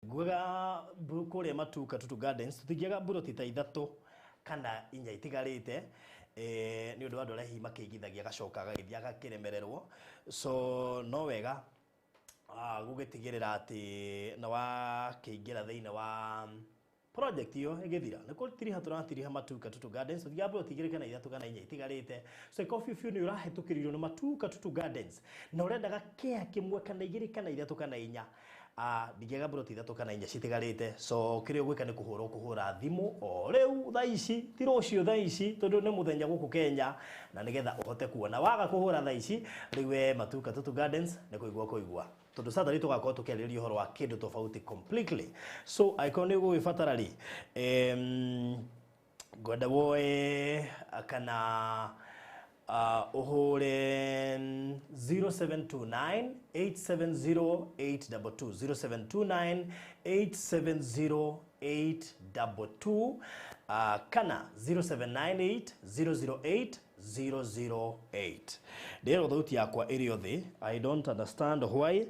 Ngugaga kũrĩa Matuka Tutu Gardens tũtingĩaga mburoti ta ithatũ kana inya itigarĩte, nĩ ũndũ wa andũ arĩa hihi makĩigithagia agacoka agagĩthiĩ agakĩremererwo. So no wega gũgĩtigĩrĩra atĩ nĩ wakĩingĩra thĩinĩ wa project ĩyo ĩgĩthira. Nĩ kũtiriha tũratiriha Matuka Tutu Gardens, tũtingĩaga mburoti igĩrĩ kana ithatũ kana inya itigarĩte. So ĩkorwo biũ biũ nĩ ũrahĩtũkĩrirwo nĩ Matuka Tutu Gardens na ũrendaga kĩa kĩmwe kana igĩrĩ kana ithatũ kana inya, ndingĩaga mburoti ithatũ kana inya citigarĩte. So kĩrĩa ũgwĩka nĩ kũhũra ũkũhũra thimũ o rĩu thaa ici, ti rũciũ, thaa ici, tondũ nĩ mũthenya gũkũ Kenya, na nĩgetha ũhote kuona. Waga kũhũra thaa ici rĩu, we Matuka Tutu Gardens nĩ kũigua kũigua, tondũ Saturday tũgakorwo tũkĩarĩrĩria ũhoro wa kĩndũ tofauti completely. So angĩkorwo nĩ ũgũgĩbatara rĩ, ngwenda woe kana ũhũre 0729 870 822, 0729 870 822, kana 0798 008 008. Ndĩrwo thauti yakwa ĩrĩ o thĩ. I don't understand why.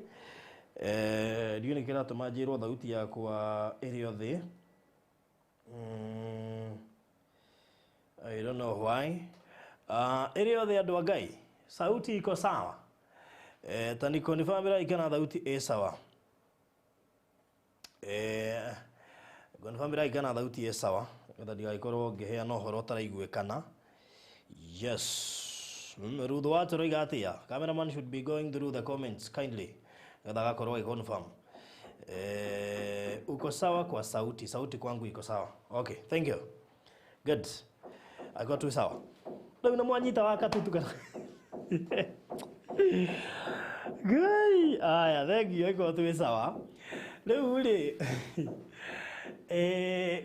Ndiũ nĩ kĩratũma njĩrwo thauti yakwa ĩrĩ o thĩ. I don't know why. Ĩrĩ othe, andũ a Ngai, sauti iko sawa? Ta niko ni famĩra ikana thauti ĩ sawa? Ngoni famĩra ikana thauti ĩ sawa, getha ndigagĩkorwo ngĩheana ũhoro ũtaraiguĩkana. Yes. Rutho wa tũroiga atĩa? Cameraman should be going through the comments kindly, getha agakorwo agĩconfirm. Uko sawa kwa sauti? Sauti kwangu iko sawa. Okay, thank you. Good. Akorwo tu sawa. Rĩu nĩ mwanyita wa Katutu kana Ngai? Aya, thank you. Akorwo twĩ sawa. Rĩu rĩ,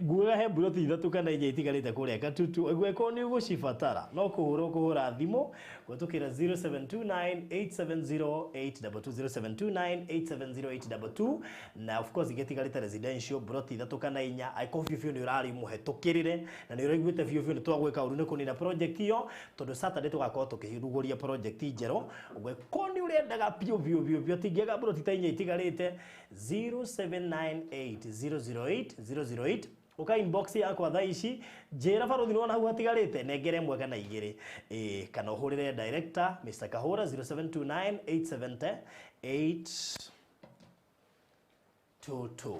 ngugaga he mburoti ithatũ kana inya itigarĩte kũrĩa Katutu. Ũngĩkorwo nĩ ũgũcibatara, no kũhũra ũkũhũra thimũ kũhetũkĩra 0729 870 822, 0729 870 822. Na of course ingĩtigarĩte residential mburoti ithatũ kana inya, angĩkorwo biũ biũ nĩ ũrarĩ mũhetũkĩrĩre na nĩ ũraiguĩte biũ biũ nĩ twagwĩka ũru nĩ kũnina project ĩyo, tondũ Saturday tũgakorwo tũkĩrugũria project njerũ. Ũngĩkorwo nĩ ũrendaga biũ biũ biũ biũ, tingĩaga mburoti ta inya itigarĩte, 0798 008 008. Uka inbox yakwa thaa ici, njĩra, "Barothi, nĩwona hau hatigarĩte, nengere ĩmwe kana igĩrĩ." Ĩĩ, kana ũhũrĩre director Mr. Kahũra 0729 870 822.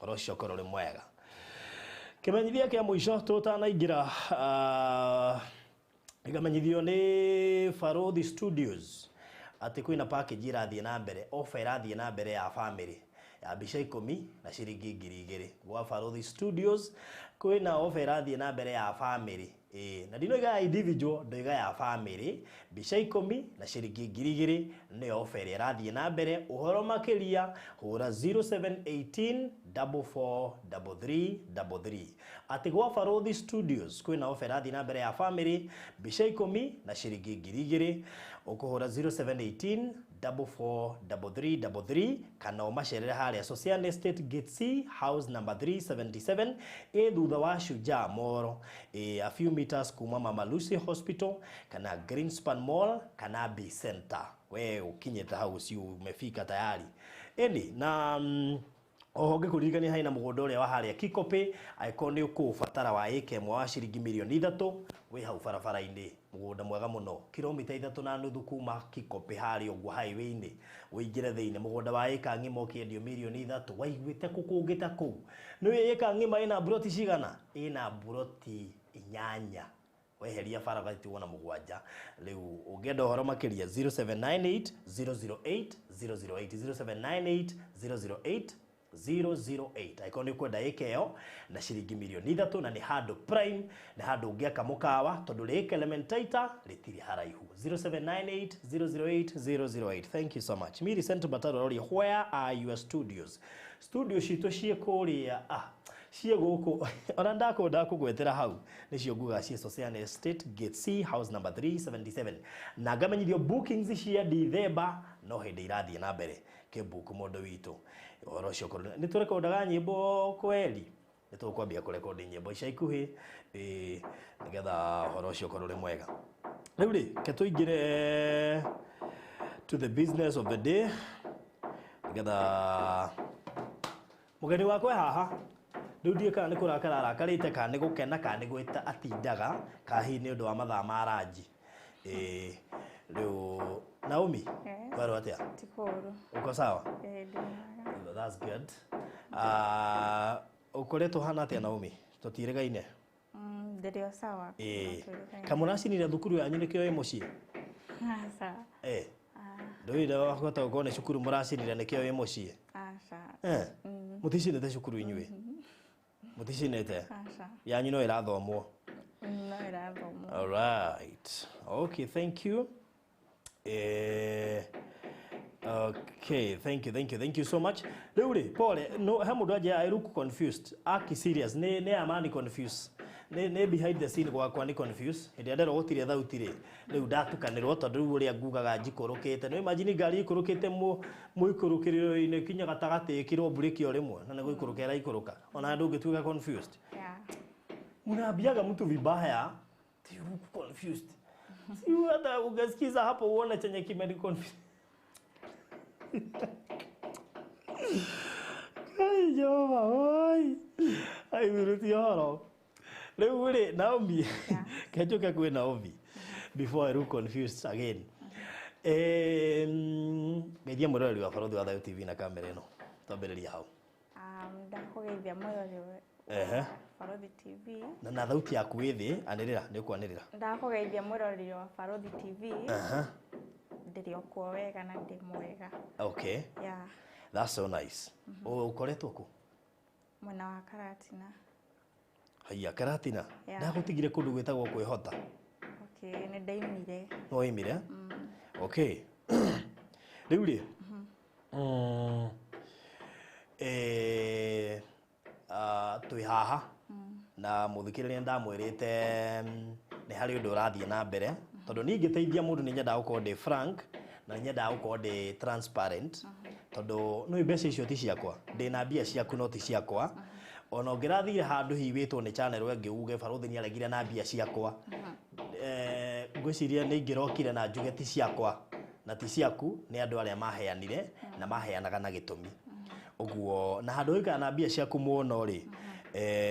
Ũhoro ũcio ũkorwo ũrĩ mwega. Kĩmenyithia kĩa mũico tũtanaingĩra, gĩkamenyithio nĩ Barothi Studios atĩ kwĩna package irathiĩ na mbere, offer irathiĩ na mbere ya family ya mbica 10 na ciringi 2000. Gwa Barothi Studios kwĩna offer irathiĩ na mbere ya family, ĩĩ, na ndinoiga ya individual, ndoiga ya family, mbica 10 na ciringi 2000, nĩyo offer ĩrĩa ĩrathiĩ na mbere. Ũhoro makĩria hũra 0718 443333. Atĩ gwa Barothi Studios kwĩna offer ĩrathiĩ na mbere ya family, mbica 10 na ciringi 2000. Ũkũhũra 0718 443333 kana ũmacerere harĩa Socian Estate, Gate C, house number 377, ĩ thutha wa Shujaa Mall, ĩ a few meters kuma Mama Lucy Hospital kana Greenspan Mall kana B Center. We ũkinyĩte hau, si umefika tayari? Ĩni na oho ngĩkũririkania harĩ na mũgũnda ũrĩa wa harĩa Kikopĩ, angĩkorwo nĩ ũkũũbatara, wa ĩka ĩmwe wa ciringi mirioni 3, wĩ hau barabara-inĩ, mũgũnda mwega mũno, kilomita 3.5 kuma Kikopĩ harĩa ũguo highway-inĩ, ũingĩre thĩinĩ, mũgũnda wa ĩka ng'ima ũkĩendio mirioni 3. Waiguĩte kũ kũngĩ ta kũu? Nĩ ĩka ng'ima ĩna mburoti cigana? Ĩna mburoti inyanya, weheria bara ũgatigwo na mũgwanja. Rĩu ũngĩenda ũhoro makĩria, 0798 008 008, 0798 008 008, angĩkorwo nĩ ũkwenda ĩka ĩyo na ciringi mirioni 3, na nĩ handũ prime, nĩ handũ ũngĩaka mũkawa, tondũ Lake Elementaita rĩtirĩ haraihu. 0798 008 008. Thank you so much. Millicent Bataro aroria, "Where are your studios?" Studio citũ ciĩ kũrĩa, ciĩ gũkũ, ona ndakũnda kũgwetera hau, nĩcio ngugaga ciĩ Socian Estate, Gate C, house number 377. Na ngamenyithio bookings cia Dithemba no hĩndĩ irathiĩ na mbere, kĩbook mũndũ witũ. Ũhoro ũcio ũkorwo nĩ tũrekondaga nyĩmbo kweri, nĩ tũkwambia kũrekondi nyĩmbo ica ikuhĩ, ĩĩ, nĩgetha ũhoro ũcio ũkorwo ũrĩ mwega. Rĩu rĩ, ke tũingĩre to the business of the day, nĩgetha Mũgeni wakwa e haha rĩu ndiĩ kana nĩ kũrakara arakarĩte kana nĩ gũkena kana nĩ gwĩta atindaga kana hihi nĩ ũndũ wa mathaa ma ranji. Ĩĩ rĩu Naomi, kwerwo atĩa? Ti kũũru. Uko sawa? Ĩĩ, ndĩ mwega. That's good. Ũkoretwo hana atĩa Naomi? Tũtiĩrĩgaine. Ndĩrĩ o sawa. Ĩĩ. Kamũracinire thukuru yanyu nĩkĩo ĩ mũciĩ? Aca. Ĩĩ. Ndũire wahota gũkorwo nĩ cukuru mũracinire nĩkĩo wĩ mũciĩ? Aca. Eh. Mũticinĩte cukuru inyuĩ? Mũticinĩte? Aca. Yanyu no ĩrathomwo? No ĩrathomwo. All right. Okay, thank you. Okay, thank you, thank you, thank you so much. Rĩu rĩ, pole, no he mũndũ anjia I look confused. Aki serious, nĩ amani confused. Nĩ behind the scene gwakwa nĩ confused. Hĩndĩ ĩrĩa nderwo gũtirĩ thauti rĩ, rĩu ndatukanĩrwo tondũ rĩu ũrĩa ngugaga njikũrũkĩte. Nĩ imagine ngari ikũrũkĩte mũikũrũkĩrĩro-inĩ kinya gatagatĩ ĩkĩrwo breki o rĩmwe na nĩ gũikũrũka ĩraikũrũka. Ona ndũngĩtuĩka confused. Yeah. Unaambiaga mtu vibaya, you look confused. Si hata ungesikiza hapo uone chenye kimeni confuse. Kai Jehova, oi. Ai wiruti horo. Rĩu rĩ, Naomi, kenjoke kwĩ Naomi before I look confused again. Ngeithia mwĩroreri wa Barothi wa Thayo TV na kamera ĩno. Twambĩrĩria hau. Ndakũgeithia mwĩroreri wa Barothi TV. Na thauti yaku ĩ thĩ, anĩrĩra, nĩ ũkwanĩrĩra. Ndakũgeithia mwĩroreri wa Barothi TV. Ndĩrĩ o kuo wega na ndĩ mwega. Okay. Yeah. That's so nice. Ũkoretwo kũ? Mwena wa Karatina. Haiya, Karatina? Yeah. Ndagũtigire kũndũ gwĩtagwo kwĩhota. Okay, nĩ ndaimire. No waimire? Okay. Rĩu rĩ, twĩ haha na mũthikĩrĩria ndamwĩrĩte nĩ harĩ ũndũ ũrathiĩ na mbere tondũ niĩ ngĩteithia mũndũ nĩ nyendaga gũkorwo ndĩ frank na nĩ nyendaga gũkorwo ndĩ transparent tondũ nĩ mbeca icio ti ciakwa, ndĩna mbia ciaku no ti ciakwa. Ona ũngĩrathire handũ hihi wĩtwo nĩ channel ĩngĩ uge Barothi nĩ aregire na mbia ciakwa, ngwĩciria nĩ ingĩrokire na njuge ti ciakwa na ti ciaku, nĩ andũ arĩa maheanire na maheanaga na gĩtũmi. Ũguo na handũ ũikara na mbia ciaku mũno rĩ,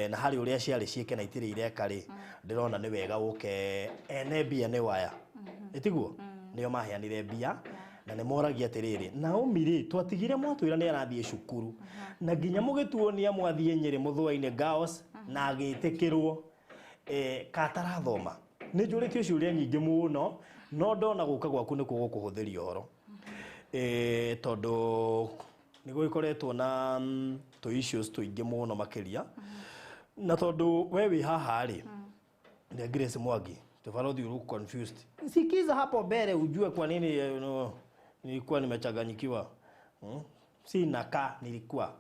na harĩ ũrĩa ciarĩ ciĩke na itirĩ ireka rĩ, ndĩrona nĩ wega ũke ene mbia nĩ waya. Ĩtiguo? Nĩo maheanire mbia na nĩ moragia atĩrĩrĩ, Naomi rĩ, twatigire mwatwĩra nĩ arathiĩ cukuru na nginya mũgĩtuonia mwathiĩ Nyĩrĩ Mũthũa-inĩ Girls na agĩtĩkĩrwo katarathoma. Nĩ njũrĩtio ciũria nyingĩ mũno no ndona gũka gwaku nĩkuo gũkũhũthĩria ũhoro. Tondũ nĩ gũgĩkoretwo na tũ issues tũingĩ mũno makĩria na tondũ we wĩ haha rĩ, nĩ Grace Mwangi, Barothi you look confused. Sikiza hapo mbele ujue kwa nini no, nilikuwa nimechanganyikiwa. Si naka nilikuwa.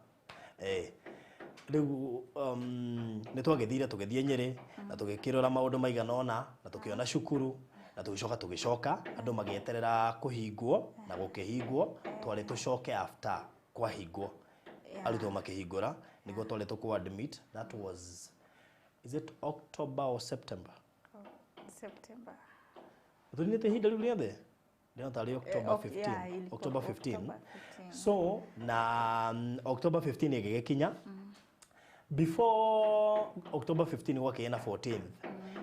Rĩu nĩ twagĩthire tũgĩthiĩ Nyĩrĩ na tũgĩkĩrora maũndũ maigana ũna na tũkĩona cukuru na tũgĩcoka tũgĩcoka andũ magĩeterera kũhingwo na gũkĩhingwo twarĩ tũcoke after kwahingwo arutwo makĩhingũra nĩguo twarĩ tũkũ admit. That was, is it October or September? September. Tũninĩte ihinda rĩu rĩothe? Ndĩrona tarĩ October 15. Yeah, ilikuwa October 15. October 15. So na October 15 ĩgĩgĩkinya. Before October 15 gwakĩgĩa na 14th.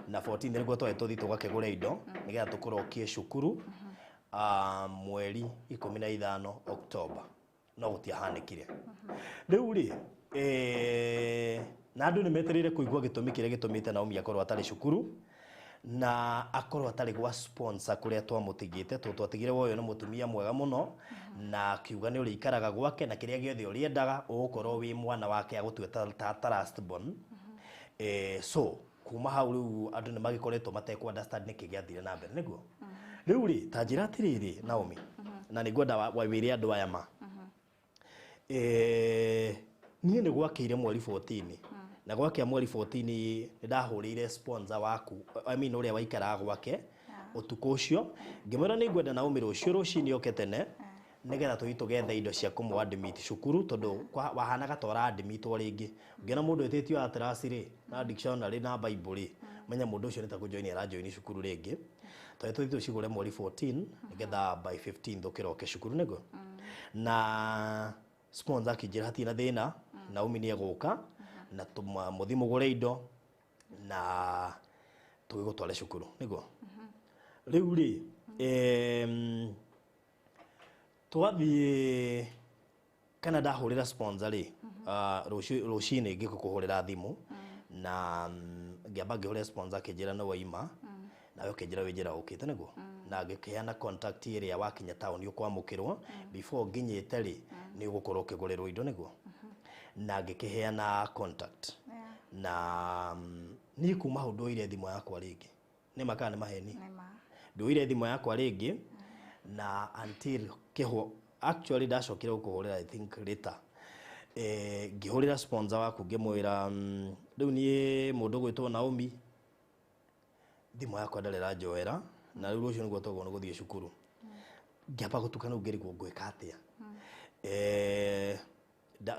Na 14th nĩguo twarĩ tũthiĩ tũgakĩgũre indo nĩgetha tũkũrokie cukuru mweri 15 October. No gũtiahanĩkire. Rĩu rĩ, na andũ nĩ metereire kũigua gĩtũmi kĩrĩa gĩtũmĩte Naomi akorwo atarĩ cukuru na akorwo atarĩ gwa sponsor kũrĩa twamũtigĩte tondũ twatigire woyo nĩ mũtumia mwega mũno na akiuga nĩ ũrĩikaraga gwake na kĩrĩa gĩothe ũrĩendaga ũgũkorwo wĩ mwana wake agũtue ta last born. So kuma hau rĩu andũ nĩ magĩkoretwo matekũ understand nĩkĩ gĩathire na mbere nĩguo. Rĩu rĩ, ta njĩra atĩrĩrĩ Naomi, na nĩ ngwenda wĩre andũ aya ma. Niĩ nĩ gwakĩire mweri 14 na gwakĩa mweri 14 nĩ ndahũrĩire sponsor waku, I mean ũrĩa waikaraga gwake ũtukũ ũcio ngĩmwĩra nĩ ngwenda Naomi rũciũ rũcinĩ oke tene nĩgetha tũthiĩ tũgethe indo cia kũmũ admit cukuru tondũ wahanaga ta ũra admitwo rĩngĩ. Ũngĩona mũndũ ĩtĩtio atlas rĩ na dictionary na bible rĩ, menya mũndũ ũcio nĩ ta kũjoin arajoin cukuru rĩngĩ. Tondũ tũthiĩ tũcigũre mweri 14 nĩgetha by 15 tũkĩroke cukuru nĩguo. Na sponsor akĩnjĩra hatirĩ na thĩna Naomi nĩ egũka na mũthiĩ mũgũre indo na tũgĩgũtware cukuru nĩguo. Rĩu rĩ twathiĩ kana ndahũrĩra sponsor rĩ, rũcinĩ ngĩkũhũrĩra thimũ na ngĩamba ngĩhũrĩra sponsor akĩnjĩra nĩ waima, nawe ũkĩnjĩra wĩ njĩra ũkĩte nĩguo, na ngĩkĩheana contact ĩrĩa wakinya taũni ũkwamũkĩrwo before nginyĩte rĩ nĩ ũgũkorwo ũkĩgũrĩrwo indo nĩguo, na ngĩkĩheana contact. Na niĩ kuma hau ndoire thimũ yakwa rĩngĩ, nĩ ma kana nĩ maheni? Ndoire thimũ yakwa rĩngĩ na until kĩhwo actually ndacokire gũkũhũrĩra I think later, ngĩhũrĩra sponsor waku ngĩmwĩra rĩu niĩ mũndũ ũgwĩtwo Naomi thimũ yakwa ndarĩ ĩranjoera na rĩu rũciũ nĩguo twagĩrĩirwo nĩ gũthiĩ cukuru. Ngĩamba gũtuka rĩu ngĩrigwo ngwĩka atĩa.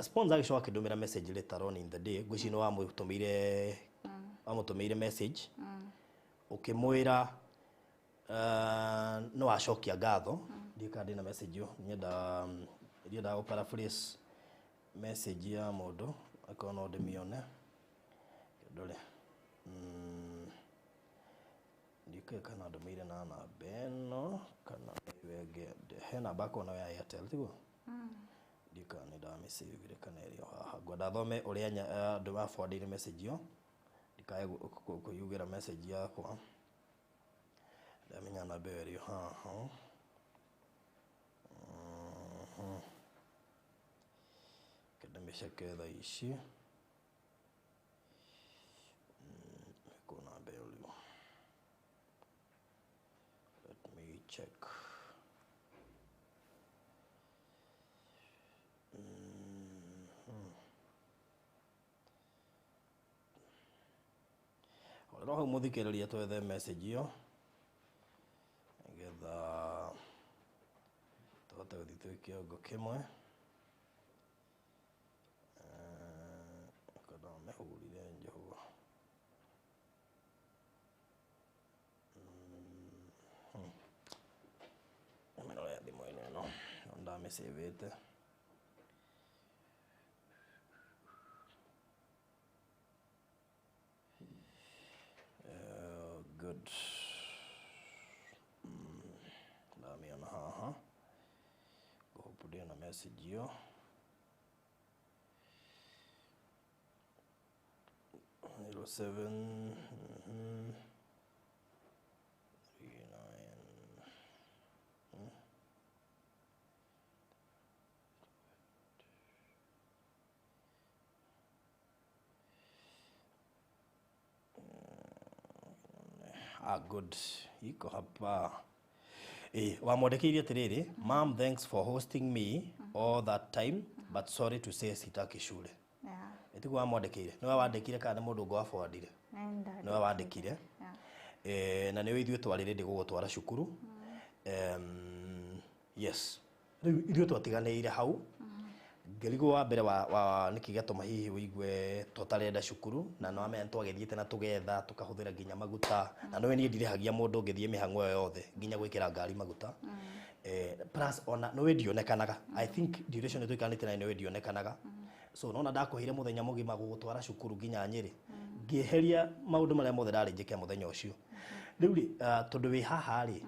Sponsor agĩcoka akĩndũmĩra message later on in the day, ngwĩciria nĩ wamũtũmĩire message ũkĩmwĩra nĩ wacokia ngatho. Ndiũĩ kana ndĩna message ĩyo, ndiendaga gũ paraphrase message ya mũndũ akorwo no ndĩmĩone ndore. Ndiũĩ kana ndũmĩire na namba ĩno kana ĩyo ĩngĩ, he namba akorwo nayo ya Airtel tiguo? Ndiũĩ kana nĩ ndamĩcĩvire kana ĩrĩ o haha. Ngwenda thome ũrĩa andũ maforwardĩire message ĩyo, ndikae kwĩyugĩra message yakwa. Ndamenya namba ĩyo ĩrĩ o haha. Reke ndĩmĩceke thaa ici. Ĩkũ namba ĩyo rĩu. Let me check. Horera hau mũthikĩrĩria twethe message ĩyo nĩgetha tũhote gũthiĩ twĩ kĩongo kĩmwe. Kana ndamĩhũrire Jehova. Mĩrore thimũ-inĩ ĩno no ndamĩcĩvĩte. Good. Ndamĩona haha. Ngũhope ndĩna message ĩyo. 07 39. Ah, good. Iko hapa. Wamwandĩkĩire atĩrĩrĩ, "Mom, thanks for hosting me all that time, but sorry to say sitaki shule." Ĩtiguo wamwandĩkĩire? Nĩwe wandĩkire kana nĩ mũndũ ũngĩ waforwardire? Nĩwe wandĩkire. Na nĩwe ithuĩ twarĩ ready gũgũtwara cukuru. Yes. Rĩu ithuĩ twatiganĩire hau. Ngĩrigwo wa mbere wa nĩkĩ gĩatũma hihi ũigue tũtarenda cukuru, na nĩ wamenya nĩtwagĩthiĩte na tũgetha tũkahũthĩra nginya maguta, na nĩwe niĩ ndirĩhagia mũndũ ngĩthiĩ mĩhang'o ĩyo yothe nginya gwĩkĩra ngari maguta. Plus ona nĩwe ndionekanaga, I think duration ĩtũikanĩte nayo nĩwe ndionekanaga, so nona ndakũheire mũthenya mũgima gũgũtwara cukuru nginya Nyĩrĩ, ngĩeheria maũndũ marĩa mothe ndarĩ njĩke mũthenya ũcio. Rĩu rĩ, tondũ wĩ haha rĩ,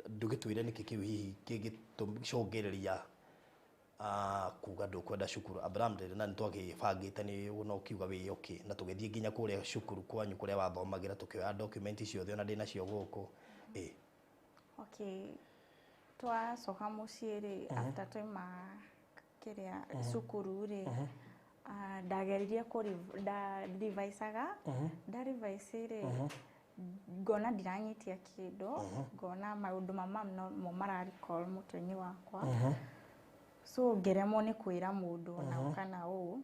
ndũgĩtwĩre nĩkĩ kĩu hihi kĩngĩcũngĩrĩria kuga ndũkwenda cukuru. Abraham ndĩrĩ na nĩtwagĩbangĩte nĩ no ũkiuga wĩ okay, na tũgĩthiĩ nginya kũrĩa cukuru kwanyu kũrĩa wathomagĩra, tũkĩoya document ciothe ona ndĩnacio gũkũ. Okay, twacoka mũciĩ rĩ, after twaima kĩrĩa cukuru rĩ, ndageririe nda revisaga, nda revise rĩ, ngona ndiranyitia kĩndũ, ngona maũndũ ma mam no mo mara recall mũtwe-inĩ wakwa, so ngĩremwo nĩ kwĩra mũndũ ona ũ kana ũũ.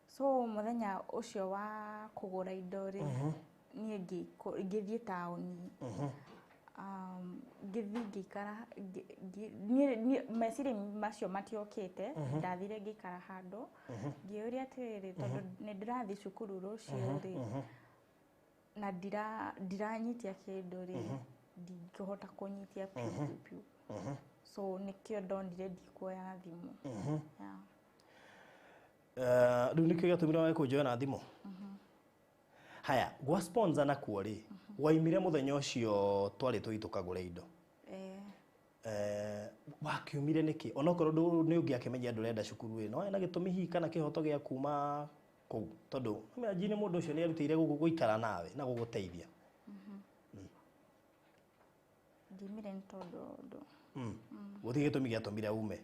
So mũthenya ũcio wa kũgũra indo rĩ, niĩ ngĩthiĩ taũni, ngĩthiĩ ngĩikara niĩ meciria macio matiokĩte. Ndathire ngĩikara handũ ngĩũria atĩrĩrĩ, tondũ nĩ ndĩrathiĩ cukuru rũciũ rĩ, na ndiranyitia kĩndũ rĩ, ndingĩhota kũnyitia piũ piũ piũ. So nĩkĩo ndonire ndikuoya thimũ. Yeah. Rĩu nĩkĩo gĩatũmire wage kũnjoya na thimũ. Haya, gwa sponsor nakuo rĩ, waimire mũthenya ũcio twarĩ tũthiĩ tũkagũre indo. Eh. Wakiumire nĩkĩ? Onokorwo nĩ ũngĩakĩmenyire ndũrenda cukuru ĩ, no hena gĩtũmi hihi kana kĩhoto gĩa kuma kũu, tondũ imagine mũndũ ũcio nĩ erutĩire gũikara nawe na gũgũteithia. Ndiumire nĩ tondũ ũndũ. Gũtirĩ gĩtũmi gĩatũmire ume.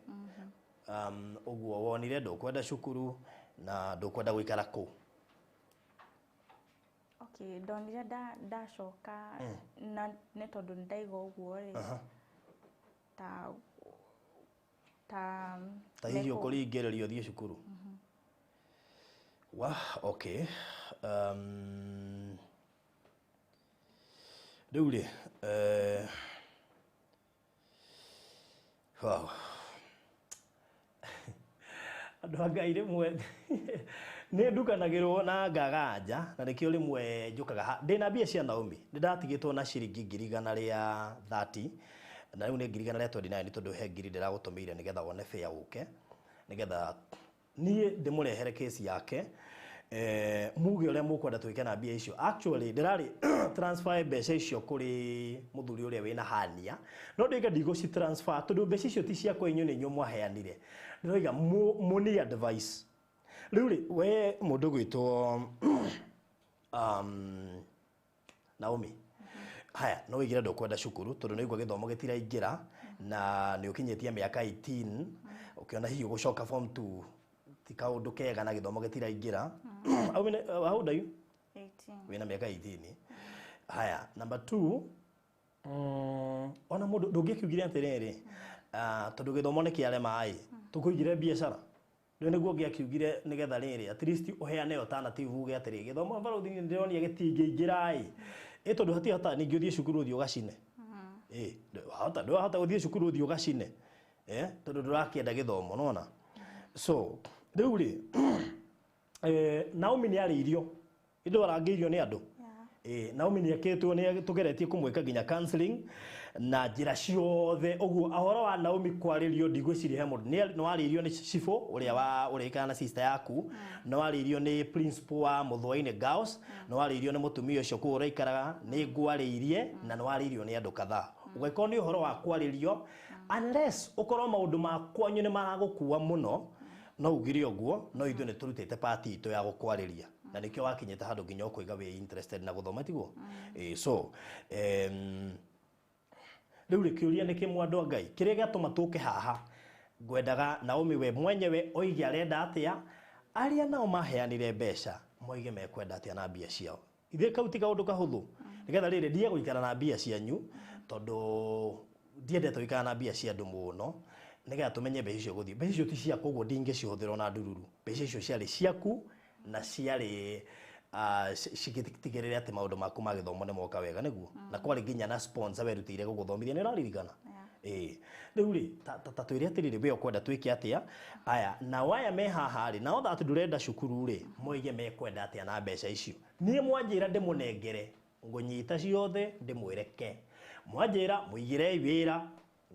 Ũguo wonire ndũkwenda cukuru na ndũkwenda gũikara kũu. Okay, ndonire ndacoka na nĩ tondũ nĩ ndaiga ũguo rĩ, ta ta Ta hihi ũkũringĩrĩrio ũthiĩ cukuru. Wa, okay. Rĩu rĩ, wow. Andũ a Ngai rĩmwe nĩ ndukanagĩrwo na ngaga nja, na nĩkĩo rĩmwe njũkaga ha ndĩna mbia cia Naomi, nĩ ndatigĩtwo na ciringi 130,000, na rĩu nĩ 129,000 tondũ he ngiri ndĩragũtũmĩire nĩgetha wone fare ũke, nĩgetha niĩ ndĩmũrehere kesi yake, muge ũrĩa mũkwenda twĩke na mbia icio. Actually ndĩrarĩ transfer mbeca icio kũrĩ mũthuri ũrĩa wĩna hania, no ndĩga ndigũci transfer tondũ mbeca icio ti ciakwa, inyuĩ nĩ inyuĩ mwaheanire. Ndĩroiga mũni advice. Rĩu rĩ, we mũndũ gwĩtwo Naomi, haya, no wĩigire ndũkwenda cukuru tondũ nĩ ũigua gĩthomo gĩtiraingĩra na nĩ ũkinyĩtie mĩaka 18, ũkĩona hihi ũgũcoka form 2 ti kaũndũ kega na gĩthomo gĩtiraingĩra. How old are you? 18. Wĩna mĩaka 18. Haya, number 2, ona mũndũ ndũngĩkiugire atĩrĩrĩ, tondũ gĩthomo nĩ kĩarema ĩ, tũkũigire biacara. Rĩu nĩguo ngĩakiugire nĩgetha rĩrĩ at least ũheane alternative, uge atĩrĩ gĩthomo barũthi ndĩronia gĩtingĩingĩra ĩ, ĩ tondũ hatihota ningĩ ũthiĩ cukuru ũthiĩ ũgacine. Ĩ, wahota ndwahota gũthiĩ cukuru ũthiĩ ũgacine, tondũ ndũrakĩenda gĩthomo, nona. So rĩu rĩ, Naomi nĩ arĩirio, indo arangĩirio nĩ andũ. Naomi nĩ ekĩtwo, nĩ tũgeretie kũmwĩka nginya counseling na njĩra ciothe. Ũguo ũhoro wa Naomi kwarĩrio ndigwĩciria he mũndũ. Nĩ warĩirio nĩ cibũ ũrĩa wa ũrĩa ikara na sister yaku, nĩ warĩirio nĩ principal wa Mũthũa-inĩ Girls, nĩ warĩirio nĩ mũtumia ũcio kũu ũraikaraga, nĩ ngwarĩirie, na nĩ warĩirio nĩ andũ kadhaa. Ũgĩkorwo nĩ ũhoro wa kwarĩrio, unless ũkorwo maũndũ ma kwanyu nĩ maragũkua mũno, no ugire ũguo, no ithuĩ nĩ tũrutĩte part itũ ya gũkwarĩria, na nĩkĩo wakinyĩte handũ nginya ũkoiga wĩ interested na gũthoma, tiguo? So rĩu rĩ, kĩũria nĩ kĩmwe, andũ a Ngai, kĩrĩa gĩatũma tũke haha, ngwendaga Naomi we mwenyewe oige arenda atĩa, arĩa nao maheanire mbeca moige mekwenda atĩa na mbia ciao. Ithuĩ kau ti kaũndũ kahũthũ, nĩgetha rĩrĩ ndige gũikara na mbia cianyu, tondũ ndiendete gũikara na mbia cia andũ mũno, nĩgetha tũmenye mbeca icio gũthiĩ. Mbeca icio ti ciakwa, ũguo ndingĩcihũthĩra ona ndururu. Mbeca icio ciarĩ ciaku na ciarĩ cigĩtigĩrĩre atĩ maũndũ maku ma gĩthomo nĩ moka wega, nĩguo na kwarĩ nginya na sponsor werutĩire gũgũthomithia, nĩ ũraririkana? Ĩĩ. Rĩu rĩ, ta twĩre atĩrĩrĩ, we ũkwenda twĩke atĩa? Aya nao aya me haha rĩ, nao that ndũrenda cukuru rĩ, moige mekwenda atĩa na mbeca icio. Niĩ mwanjĩra ndĩmũnengere, ngũnyita ciothe ndĩmwĩre ke. Mwanjĩra mũigĩrei wĩra,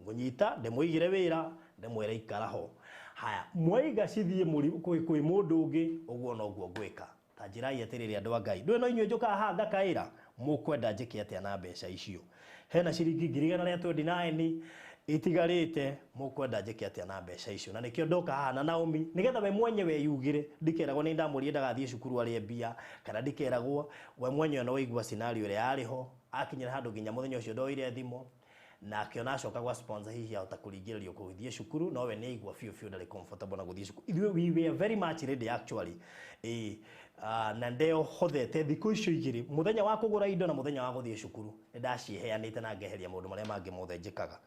ngũnyita ndĩmũigĩre wĩra ndĩmwĩre ikara ho. Haya, mwaiga cithiĩ kwĩ mũndũ ũngĩ, ũguo noguo ngwĩka. Ta njĩrai atĩrĩrĩ, andũ a Ngai, ndũĩ no inyuĩ njũkaga haha ngakaĩra, mũkwenda njĩke atĩa na mbeca icio? Hena ciringi 129,000 itigarĩte, mũkwenda njĩke atĩa na mbeca icio? Na nĩkĩo ndoka haha na Naomi, nĩgetha we mwenyewe eyugĩre, ndikeragwo nĩ ndamũria ndagathiĩ cukuru arĩe mbia, kana ndikeragwo we mwenyewe no waigua scenario ĩrĩa yarĩ ho, akinyĩra handũ nginya mũthenya ũcio ndoire thimũ, na akĩona acoka gwa sponsor hihi ahota kũringĩrĩrio gũthiĩ cukuru, no we nĩ aigua biũ biũ ndarĩ comfortable na gũthiĩ cukuru. Ithuĩ we were very much ready actually. Ĩĩ, na ndehothete thikũ icio igĩrĩ, mũthenya wa kũgũra indo na mũthenya wa gũthiĩ cukuru, nĩ ndaciheanĩte na ngeheria maũndũ marĩa mangĩ mothe njĩkaga.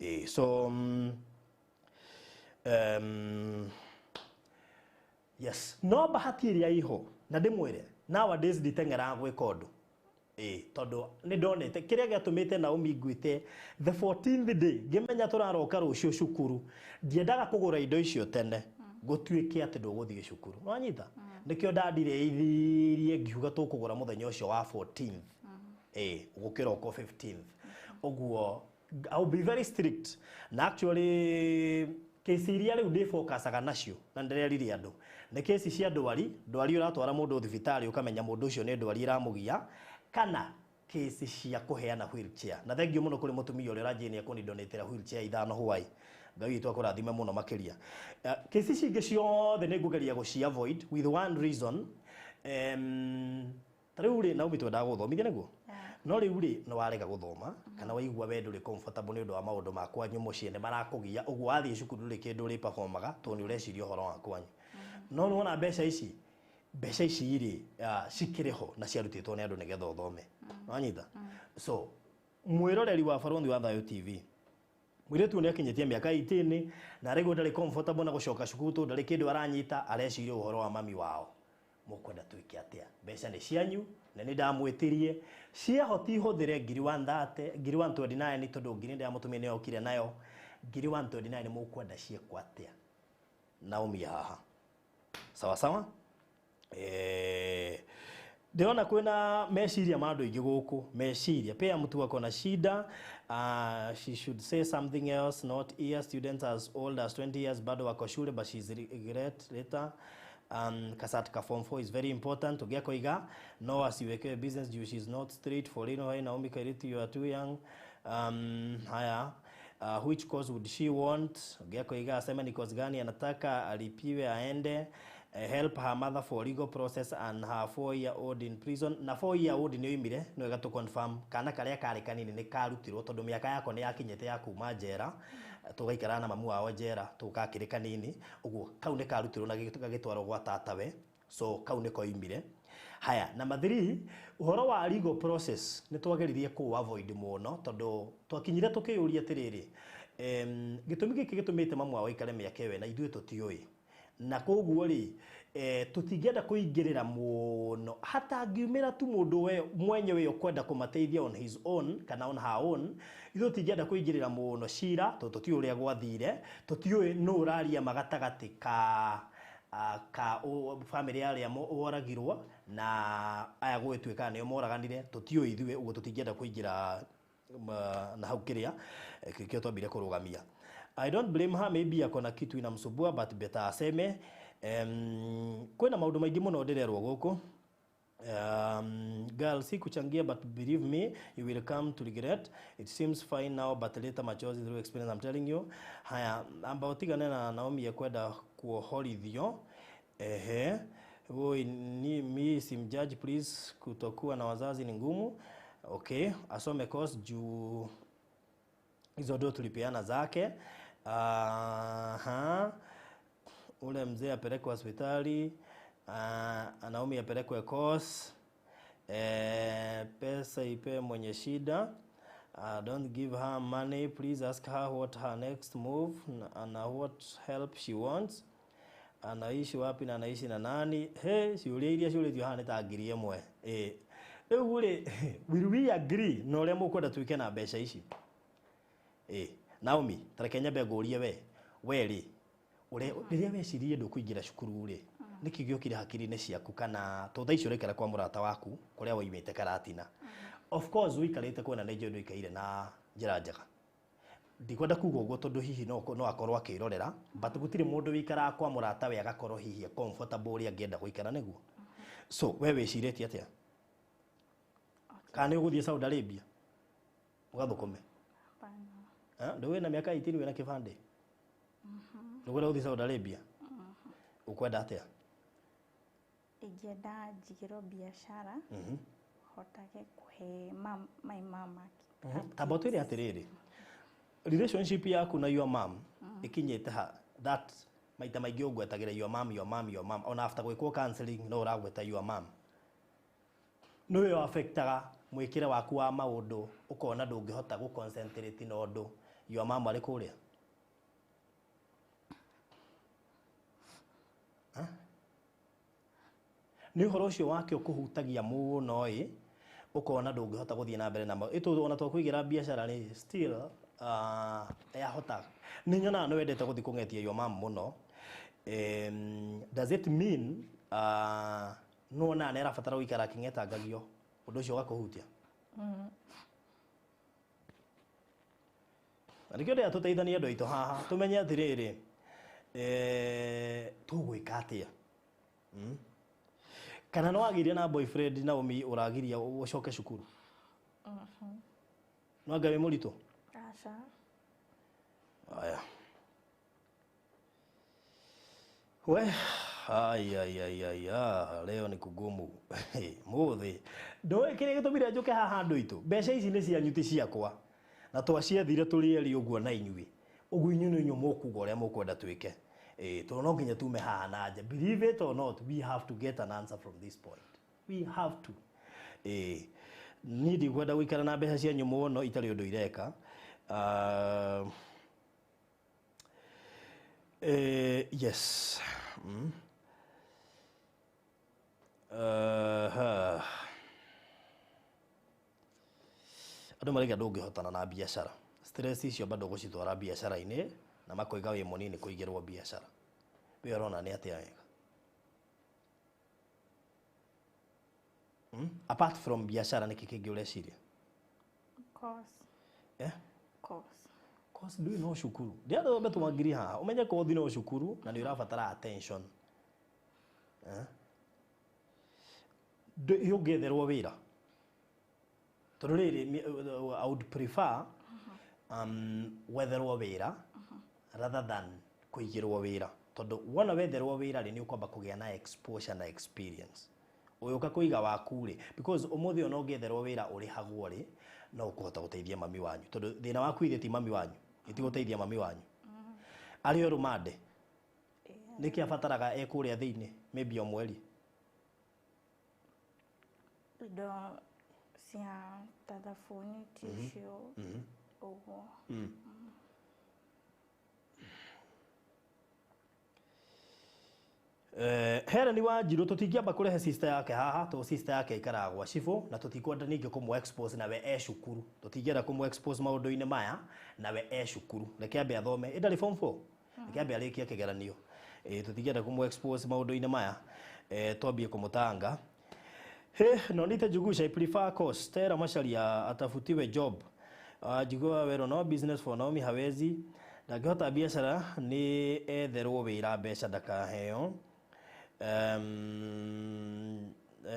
Ĩĩ, so yes, no bahati ĩrĩa ĩho, na ndĩmwĩre nowadays nditeng'eraga gwĩka ũndũ. Ĩĩ, tondũ nĩ ndonete kĩrĩa gĩatũmĩte Naomi ngwĩte the 14th day, ngĩmenya tũraroka rũciũ cukuru, ndiendaga kũgũra indo icio tene gũtuĩke atĩ ndũgũthiĩ cukuru, nĩwanyita? Nĩkĩo ndandirĩithirie ngiuga tũkũgũra mũthenya ũcio wa 14th, ĩĩ, gũkĩroko 15th. Ũguo I'll be very strict, na actually kesi iria rĩu ndĩ focusaga nacio na ndĩrerire andũ Nĩ kesi cia ndwari, ndwari ũratwara mũndũ thibitarĩ ũkamenya mũndũ ũcio nĩ ndwari ĩramũgia, kana kesi cia kũheana wheelchair. Na thengiũ mũno kũrĩ mũtumia ũrĩa ũranjĩrire nĩ ekũnidonatĩra wheelchair 5 hwaĩ. Ngai witũ akũrathime mũno makĩria. Kesi ici ingĩ ciothe nĩ ngũgeria gũci avoid with one reason. Ta rĩu rĩ, Naomi twendaga gũthomithia nĩguo? No rĩu rĩ, nĩ warega gũthoma kana waigua we ndũrĩ comfortable nĩ ũndũ wa maũndũ ma kwanyu mũciĩ nĩ marakũgia, ũguo wathiĩ cukuru ndũrĩ kĩndũ ũrĩ performaga tondũ nĩ ũreciria ũhoro wa kwanyu. No nĩ wona mbeca ici, mbeca ici rĩ, cikĩrĩ ho na ciarutĩtwo nĩ andũ nĩgetha ũthome. Wanyita? So mwĩroreri wa Barũthi wa Thayũ TV, mũirĩtu nĩ akinyĩtie mĩaka 18 na arĩguo ndarĩ comfortable na gũcoka cukuru tondũ ndarĩ kĩndũ aranyita, areciria ũhoro wa mami wao. Mũkwenda twĩke atĩa? Mbeca nĩ cianyu na nĩ ndamwĩtirie ciahoti hũthĩre ngiri 130, ngiri 129 tondũ ngiri ndĩa mũtumia nĩ yokire nayo ngiri 129. Mũkwenda ciĩkwo atĩa? Naomi haha sawa sawa. Ndĩrona kwĩna meciria ma andũ aingĩ gũkũ, meciria pia mtu ako na shida. She should say something else, not here. Students as old as 20 years bado wako shule, but she's regret later. Kasat ka form 4 is very important. Ũngĩa koiga no asiwekewe business juu she's not straight for you know. Naomi Kairitu, you are too young. Haya, which course would she want? Ũngĩa koiga aseme ni course gani anataka alipiwe aende. Help her mother for legal process and her 4-year old in prison. Na 4-year old nĩ oimire, nĩ wega tũ confirm kana karĩa karĩ kanini nĩ karutirwo tondũ mĩaka yako nĩ yakinyĩte ya kuma njera, tũgaikara na mamu wao njera tũgakĩrĩ kanini, ũguo kau nĩ karutirwo na gagĩtwarwo gwa tatawe, so kau nĩ koimire. Haya, number 3, ũhoro wa legal process nĩ twageririe kũ avoid mũno tondũ twakinyire tũkĩyũria atĩrĩrĩ, gĩtũmi gĩkĩ gĩtũmĩte mamu wao aikare mĩaka ĩyo na ithuĩ tũtiũĩ, na koguo rĩ, tũtingĩenda kũingĩrĩra mũno hatangiumĩra tu mũndũ we mwenyewe ũkwenda kũmateithia on his own kana on her own. Ithuĩ tũtingĩenda kũingĩrĩra mũno cira tondũ tũtiũĩ ũrĩa gwathire, tũtiũĩ nũ ũraria magatagatĩ ka ka family arĩa woragirwo na aya gũgĩtuĩka nĩo moraganire, tũtiũĩ ithuĩ, ũguo tũtingĩenda kũingĩra na hau kĩrĩa kĩo twambire kũrũgamia. I don't blame her, maybe akona kitu inamsumbua, but better aseme. Kwĩna maũndũ maingĩ mũno ndĩrerwo gũkũ. Girl, si kuchangia, but believe me, you will come to regret. It seems fine now, but later machozi through experience, I'm telling you. Haya, amba utigane na Naomi ekwenda kuohorithio. Ehe, woi, ni mi simjudge please, kutokuwa na wazazi ni ngumu. Okay, asome course juu hizo ndio tulipeana zake. Aha. Ule mzee apelekwe hospitali. Naomi apelekwe course. Pesa ipe mwenye shida. Don't give her money, please ask her what her next move na what help she wants. Anaishi wapi na anaishi na nani? He, ciũria iria ciũrĩtio haha nĩ ta 1000. Rĩu rĩ, will we agree na ũrĩa mũkwenda tuĩke na mbeca ici? Naomi, ta reke nyambe ngũrie we rĩ, rĩrĩa wecirie ndũkũingĩra cukuru rĩ, nĩkĩ gĩokire hakiri-inĩ ciaku, kana to thaa ici ũraikara kwa mũrata waku kũrĩa woimĩte Karatina? Of course ũikarĩte kwena nĩ njũĩ ndũikaire na njĩra njega. Ndikwenda kuga ũguo tondũ hihi no akorwo akĩrorera, but gũtirĩ mũndũ wĩikaraga kwa mũrata we agakorwo hihi comfortable ũrĩa angĩenda gũikara nĩguo. So we wĩcirĩtie atĩa? Kana nĩ ũgũthiĩ Saudi Arabia ũgathũkũme? Hapana. Ndũĩ wĩna mĩaka 18 wĩna kĩbandĩ? Ndũkwenda gũthiĩ Saudi Arabia? Ũkwenda atĩa? Ingĩenda njigĩrwo biacara hotage kũhe my mama. Tamba ũtwĩre atĩrĩrĩ, relationship yaku na your mom ĩkinyĩte ha that maita maingĩ ũngwetagĩra your mom, your mom, your mom, ona after gwĩkwo counseling no ũragweta your mom? Nĩwe affectaga mwĩkĩre waku wa maũndũ, ũkona ndũngĩhota gũ concentrate na ũndũ your mom arĩ kũrĩa? Nĩ ũhoro ũcio wake ũkũhutagia mũno ĩ, ũkona ndũngĩhota gũthiĩ na mbere na ĩtũ ona twakũigĩra biacara rĩ, still yahota nĩ nyonaga nĩ wendete gũthiĩ kũng'etia your mom mũno. Does it mean nĩwonaga nĩ arabatara gũikara akĩng'etangagio, ũndũ ũcio ũgakũhutia? Na nĩkĩo ndĩrenda tũteithanie andũ aitũ haha, tũmenye atĩrĩrĩ, tũgwĩka atĩa. Kana no wagĩire na boyfriend Naomi ũragiria ũcoke cukuru? No anga wĩ mũritũ? Aca. Aya. We, ai ai ai ai, ah, leo ni kugumu. Muthi. Ndoĩ kĩrĩa gĩtũmire njũke haha andũ aitũ. Mbeca ici nĩ cianyu ti ciakwa. Na twaciethire tũrĩ erĩ ũguo na inyuĩ. Ũguo inyuĩ nĩ inyuĩ mũkuga ũrĩa mũkwenda twĩke. Tondũ no nginya tume haha na nja. Believe it or not, we have to get an answer from this point. We have to. Niĩ ndikwenda gũikara na mbeca cianyu mũno itarĩ ũndũ ireka. Yes. Andũ maraiga ndũngĩhotana na biacara. Stress icio bado gũcitwara biacara-inĩ na makoiga wĩ mũnini kũigĩrwo biacara. We ũrona nĩ atĩa wega? Apart from biacara nĩkĩ kĩngĩ ũreciria? Course. Eh? Course. Course ndũĩ no cukuru. Ndĩrenda twambe tũmangiri haha. Ũmenye kothi no cukuru na nĩ ũrabatara attention. Eh? Ĩ ũngĩetherwo wĩra. Tondũ rĩrĩ, I would prefer wetherwo wĩra rather than kũigĩrwo wĩra. Tondũ wona wetherwo wĩra rĩ, nĩ ũkwamba kũgĩa na exposure na experience. Ũgĩũka kũiga waku rĩ, because ũmũthĩ ona ũngĩetherwo wĩra ũrĩhagwo rĩ, no ũkũhota gũteithia mami wanyu. Tondũ thĩna waku ithe ti mami wanyu, ĩtigũteithia mami wanyu. Arĩ o rũmande. Nĩkĩ abataraga e kũrĩa thĩinĩ, maybe o mweri? Indo cia ta thabuni, tissue, ũguo. Helen Wanjiru tũtingĩamba kũrehe sister yake haha tondũ sister yake aikaraga gwa cibũ na tũtikwenda ningĩ kũmũ expose nawe e cukuru. Tũtingĩenda kũmũ expose maũndũ-inĩ maya nawe e cukuru. Reke ambe athome. Ĩ ndarĩ form 4? Reke ambe arĩkie kĩgeranio. Tũtingĩenda kũmũ expose maũndũ-inĩ maya. Twambie kũmũtanga. He, Nonita Jugusha, I prefer course. Stella Macharia atafutiwe job. Jigua wero no business for Naomi hawezi. Ndangĩhota biacara nĩ etherwo wĩra mbeca ndakaheo.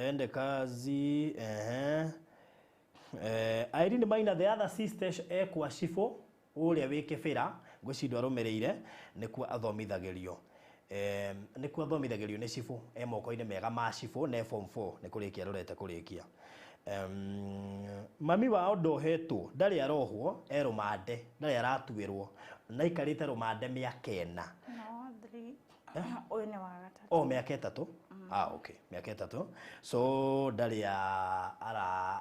Ende kazi. Irene Maina, the other sister ekwa cibũ ũrĩa wĩ Kĩbĩra ngwĩciria arũmĩrĩire nĩkuo athomithagĩrio. Nĩkuo athomithagĩrio nĩ cibũ, e moko-inĩ mega ma cibũ na e form 4 nĩ kũrĩkia arorete kũrĩkia. Mami wao ndohetwo, ndarĩ arohwo, e rũmande, ndarĩ aratuĩrwo, na aikarĩte rũmande mĩaka ĩna. No, 3. Ũyũ nĩ wa gatatũ. Oh, mĩaka ĩtatũ? Ah, okay, mĩaka ĩtatũ. So ndarĩ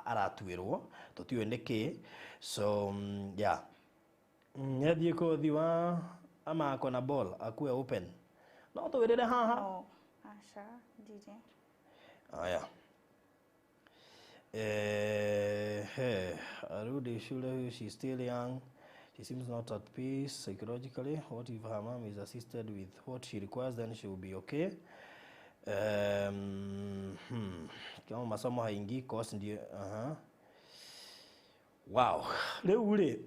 aratuĩrwo, tũtiũĩ nĩkĩ. So yeah. Nĩathiĩ kothi wa ama ako na ball akue open. No tũwĩrĩre haha. No, aca, ndirĩ. Aya. Arudi shule, she's still young. She seems not at peace psychologically. What if her mom is assisted with what she requires, then she will be okay. Kama masomo haingii course ndio. Wow. Rĩu rĩ,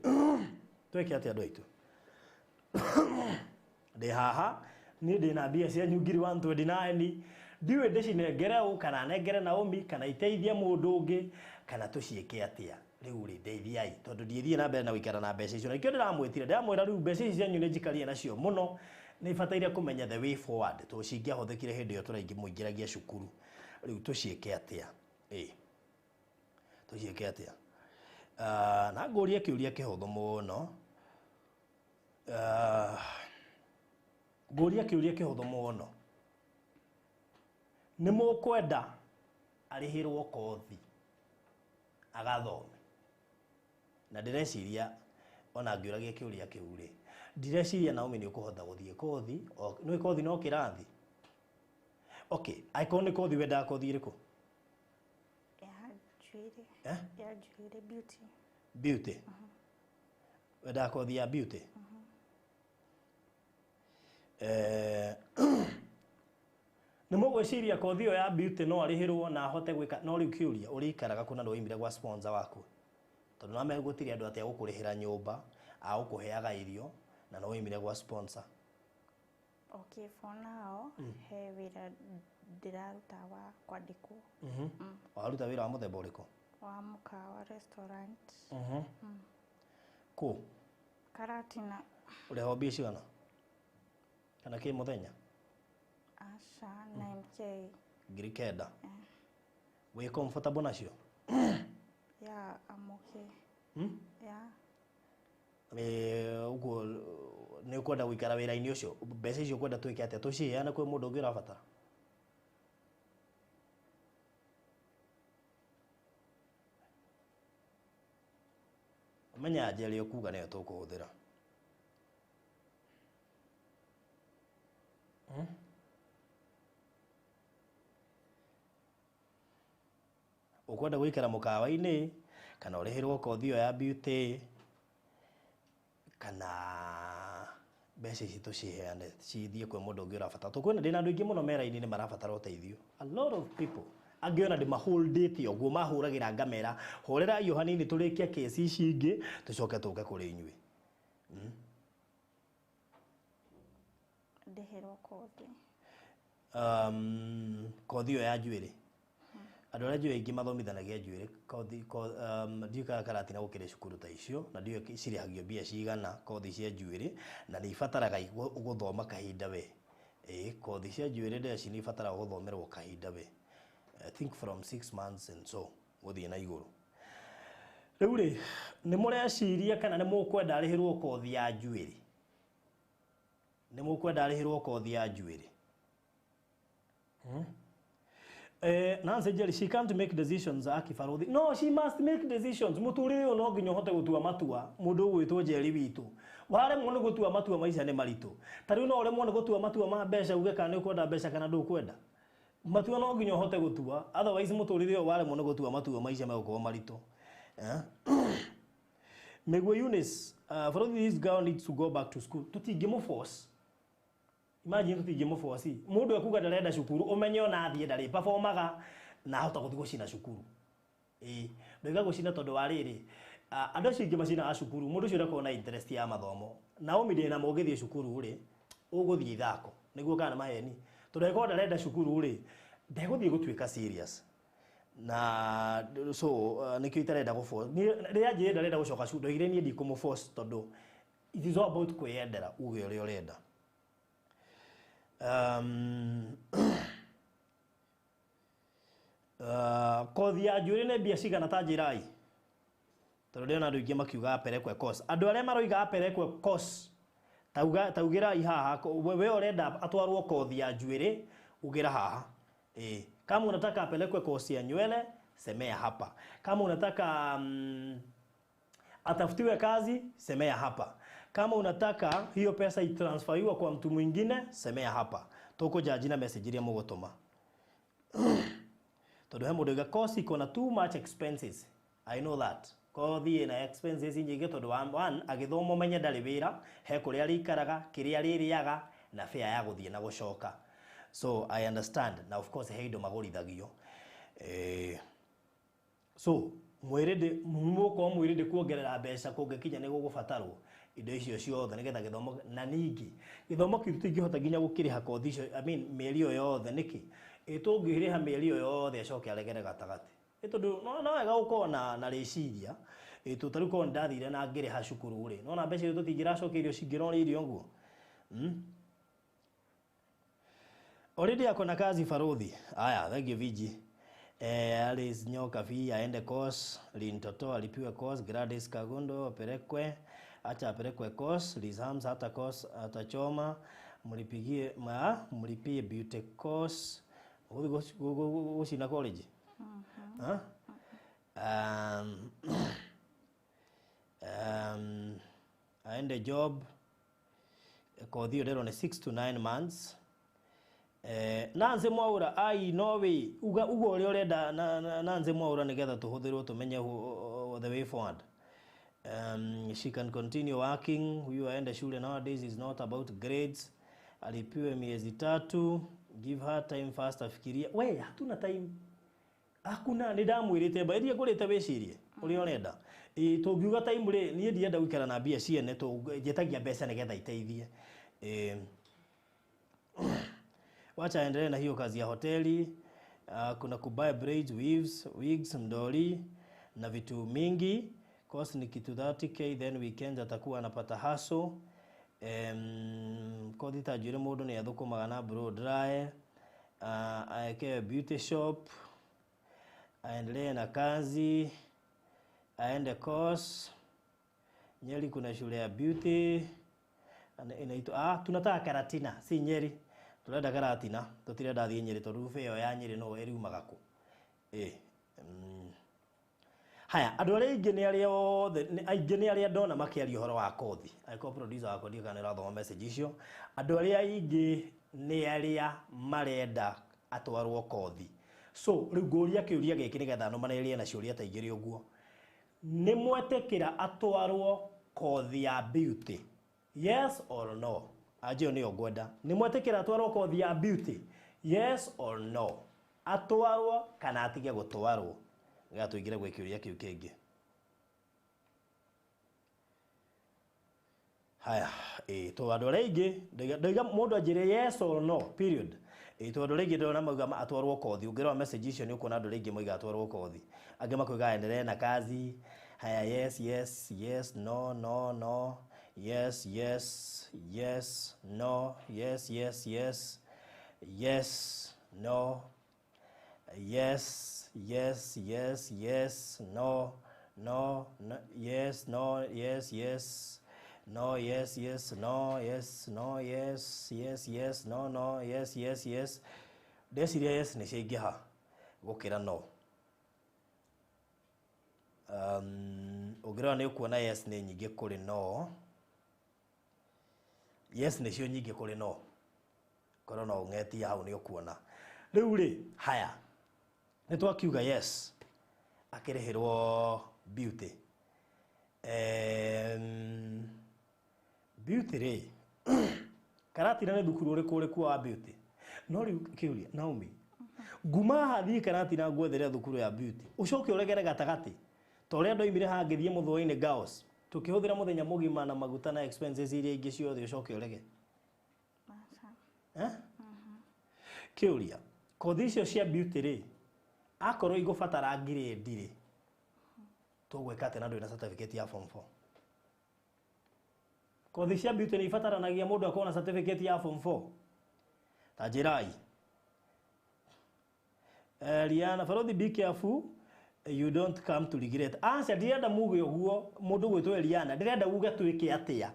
tweke atĩa andũ aitũ? Ndĩ haha, niĩ ndĩna mbia cianyu ngiri 129. Ndiũĩ ndĩcinengere ũ, kana nengere Naomi, kana iteithie mũndũ ũngĩ, kana tũciĩke atĩa. Rĩu rĩ, ndeithiai, tondũ ndiĩthiĩ na mbere na gũikara na mbeca icio. Na nĩkĩo ndĩramwĩtire, ndĩramwĩra rĩu mbeca ici cianyu nĩ njikarie nacio mũno, nĩ bataire kũmenya the way forward, tondũ cingĩahũthĩkire hĩndĩ ĩyo tũraingĩmũingĩragia cukuru. Rĩu tũciĩke atĩa? Tũciĩke atĩa? Na ngũrie kĩũria kĩhũthũ mũno. Ngũrie kĩũria kĩhũthũ mũno. Nĩ mũkwenda arĩhĩrwo kothi agathome? Na ndĩreciria ona ngĩũragia kĩũria kĩu rĩ, ndireciria Naomi nĩ ũkũhota gũthiĩ kothi, nĩ kothi no kĩrathi. Okay, angĩkorwo nĩ kothi wendaga kothi ĩrĩkũ? Ya njuĩrĩ. Eh? Ya njuĩrĩ, beauty. Beauty. Wendaga kothi ya beauty? Nĩ mũgwĩciria kothi ĩyo ya beauty no arĩhĩrwo na ahote gwĩka, no rĩu kĩũria ũrĩikaraga kũ na ndũimire gwa sponsor waku? Tondũ no megũtirĩ andũ atĩ agũkũrĩhĩra nyũmba, agũkũheaga irio, na no ũimire gwa sponsor. Okay, for now, he wĩra Ndĩraruta wa kwandĩkwo. Waruta wĩra wa mũthemba ũrĩkũ? Wa mũkawa, restaurant. Kũ? Karatina. Ũrĩhagwo mbia cigana kana kĩ mũthenya? Aca, 9K. 9,000. Wĩ comfortable nacio? Yeah, I'm okay. Yeah. Ũguo nĩ ũkwenda gũikara wĩra-inĩ ũcio? Mbeca icio ũkwenda twĩke atĩa? Tũciheane kwĩ mũndũ ũngĩ ũrabatara? Menya anja ĩrĩa ũkuga nĩyo tũkũhũthĩra. Ũkwenda gũikara mũkawa-inĩ kana ũrĩhĩrwo kothi ĩyo ya beauty, kana mbeca ici tũciheane cithiĩ kwĩ mũndũ ũngĩ ũrabatara? Tũkwĩna ndĩna andũ aingĩ mũno mera-inĩ marabatara ũteithio, a lot of people. Angĩ ona ndĩmaholdĩte ũguo, mahũragĩra ngamera, horerai o hanini tũrĩkie kesi ici ingĩ, tũcoke tũke kũrĩ inyuĩ. Ndĩhĩrwo kothi. Kothi ĩyo ya njuĩrĩ, andũ arĩa njuĩrĩ aingĩ mathomithanagia njuĩrĩ kothi ndiũĩ kana Karatina gũkĩrĩ cukuru ta icio, na ndiũĩ cirĩhagio mbia cigana kothi cia njuĩrĩ, na nĩ ibataraga gũthoma kahinda we. Ĩĩ, kothi cia njuĩrĩ ndeci nĩ ibataraga gũthomerwo kahinda we, I think from 6 months and so gũthiĩ na igũrũ. Rĩu rĩ, nĩ mũreciria kana nĩ mũkwenda arĩhĩrwo kothi ya njuĩrĩ? Nĩ mũkwenda arĩhĩrwo kothi ya njuĩrĩ? Nancy Jerry, she can't make decisions akibaruthi. No, she must make decisions. Mũtũrĩre ũyũ no nginya ũhote gũtua matua. Mũndũ ũgwĩtwo Jerry witũ. Waremwo nĩ gũtua matua, maica nĩ maritũ. Ta rĩu no ũremwo nĩ gũtua matua ma mbeca, uge kana nĩ ũkwenda mbeca kana ndũkwenda. Matua no nginya ũhote gũtua. Otherwise mũtũrĩre ũyũ waremwo nĩ gũtua matua, maica megũkorwo maritũ. Eh? Mĩguo Eunice, for this girl needs to go back to school. Tũtingĩmũforce. Imagine, tũtingĩmũforce. Mũndũ ekuga ndarenda cukuru, ũmenye ona athiĩ ndarĩ performaga na ahota gũthiĩ gũcina cukuru. Ĩĩ, ndoiga gũcina tondũ wa rĩrĩ, andũ acio aingĩ macinaga cukuru, mũndũ ũcio ndakoragwo na interest ya mathomo. Naomi ndĩna ũngĩthiĩ cukuru rĩ, ũgũthiĩ ithako. Nĩguo kana maheni? Tondũ angĩkorwo ndarenda cukuru rĩ, ndegũthiĩ gũtuĩka serious. Na so nĩkĩo itarenda gũ niĩ rĩrĩa njĩrĩ ndarenda gũcoka cukuru, ndoigire niĩ ndikũmũforce tondũ it is all about kwĩyendera, uge ũrĩa ũrenda. Kothi ya njuĩrĩ nĩ mbia cigana? Ta njĩrai, tondũ ndĩrona andũ aingĩ makiuga aperekwe course. Andũ arĩa maroiga aperekwe course, tauga taugĩrai haha. We ũrenda atwarwo kothi ya njuĩrĩ, ugĩra haha. Eh, kama unataka apelekwe course ya nywele, semea hapa. Kama unataka atafutiwe kazi, semea hapa. Kama unataka hiyo pesa itransferiwe kwa mtu mwingine, semea hapa. Tũkũjaji na message iria mũgũtũma, tondũ he mũndũ uga course iko na too much expenses. I know that kothi ĩna expenses nyingĩ, tondũ one, agĩthoma ũmenye ndarĩ wĩra, he kũrĩa arĩikaraga, kĩrĩa arĩrĩaga, na fare ya gũthiĩ na gũcoka. So I understand. Na of course he indo magũrithagio. So mwĩrĩ mũkorwo mwĩrĩ ndĩ kuongerera mbeca kũngĩkinya nĩ gũgũbatarwo indo icio ciothe nĩgetha gĩthomo, na ningĩ gĩthomo kĩu tũtingĩhota nginya gũkĩrĩha kothi icio, I mean, mĩeri ĩyo yothe. Nĩkĩ ĩ tũngĩrĩha mĩeri ĩyo yothe acoke aregere gatagatĩ? Ĩ tondũ no wega gũkorwo na rĩciria. Ĩ tũ tarĩu korwo nĩndathire na ngĩrĩha cukuru rĩ, nona mbeca icio tũtingĩracokeirio, cingĩrorĩirio ũguo. Already ako na kazi, Farodhi. Aya, thank you, Viji. Alice Nyoka fi aende course, Lintoto alipiwe course, Gladys Kagundo apelekwe, acha apelekwe course, Liz Hams hata course atachoma, mlipigie ma mlipie beauty course. Uthi gucina college. Huh? Aende job, kothi ĩyo ndĩrona 6 to 9 months. Nancy Mwaura, ai no way, uga uga ũrĩa ũrenda Nancy Mwaura, nĩgetha tũhũthĩrwo tũmenye the way forward. She can continue working. Huyu aende shule, nowadays is not about grades. Alipiwe miezi 3, give her time first afikirie. We hatuna time, hakuna. Nĩ ndamwĩrĩte mba iria ngũrĩte wĩcirie ũrĩa ũrenda. Ĩ tũngiuga time rĩ, niĩ ndienda gũikara na mbia ciene, njĩtagia mbeca nĩgetha iteithie. Ĩ Wacha aendelee na hiyo kazi ya hoteli. Kuna kubuy braids, weaves, wigs, mdoli na vitu mingi. Cost ni kitu 30K, then weekends atakuwa anapata haso. Kothi ta njwĩrĩ mũndũ nĩ athũkũmaga na blow dry. Aekewe beauty shop, aendelee na kazi, aende course. Nyeri kuna shule ya beauty inaitwa, tunataka Karatina, si Nyeri. Turenda Karatina, tutirenda thiĩ Nyeri tondũ rubĩ ĩyo ya Nyeri no ĩriumaga kũ. Haya, andũ arĩa aingĩ nĩ arĩa othe, aingĩ nĩ arĩa ndona makĩaria ũhoro wa kothi. Angĩkorwo producer wakwa ndiũĩ kana nĩ ũrathoma message icio. Andũ arĩa aingĩ nĩ arĩa marenda atwarwo kothi. So, rĩu ngũria kĩũria gĩkĩ nĩgetha nũmanĩrĩrie na ciũria ta igĩrĩ ũguo. Nĩ mwetĩkĩra atwarwo kothi ya beauty? Yes or no? Anja ĩyo nĩyo ngwenda. Nĩ mwetĩkĩra atwarwo kothi ya beauty? Yes or no? Atwarwo kana atige gũtwarwo? Nĩgetha tũingĩre gwĩ kĩũria kĩu kĩngĩ. Haya, to andũ arĩa aingĩ, ndaiga mũndũ anjĩre yes or no, period. To andũ arĩa aingĩ ndĩrona mauga atwarwo kothi. Ũngĩrora message icio nĩ ũkuona andũ arĩa aingĩ moiga atwarwo kothi. Angĩ makoiga aendelee na kazi. Haya, yes, yes, yes, no, no, no. Yes, yes, yes, no, yes, yes, yes, yes, no, yes, yes, yes, yes, no, no, no, yes, no, yes, yes, no, yes, yes, no, yes, no, yes, yes, yes, no, no, yes, yes, yes. Ndeciria yes nĩ ciaingĩha gũkĩra no. Ũngĩrora nĩ ũkuona yes nĩ nyingĩ kũrĩ no. Yes nĩcio nyingĩ kũrĩ no. Korwo no ũng'etie hau nĩ ũkuona. Rĩu rĩ, haya, nĩ twakiuga yes akĩrĩhĩrwo beauty. Beauty rĩ, Karatina nĩ thukuru ũrĩkũ ũrĩkũ wa beauty? No rĩu kĩũria, Naomi, nguma haha thiĩ Karatina ngwethere thukuru ya beauty, ũcoke ũregere gatagatĩ ta ũrĩa ndoimire haha ngĩthiĩ Mũthũa-inĩ Girls, tũkĩhũthĩra mũthenya mũgima na maguta na expenses iria ingĩ ciothe, ũcoke ũrege. Eh? Kĩũria, kothi icio cia beauty rĩ, akorwo igũbatara grade rĩ, tũgwĩka atĩa na ndũrĩ na certificate ya form 4? Kothi cia beauty nĩ ibataranagia mũndũ akorwo na certificate ya form 4? Ta njĩrai. Riana, Barothi, be careful you don't come to regret. Aca ndirenda muge ũguo mũndũ gwĩtwo Eliana, ndĩrenda uge twĩke atĩa.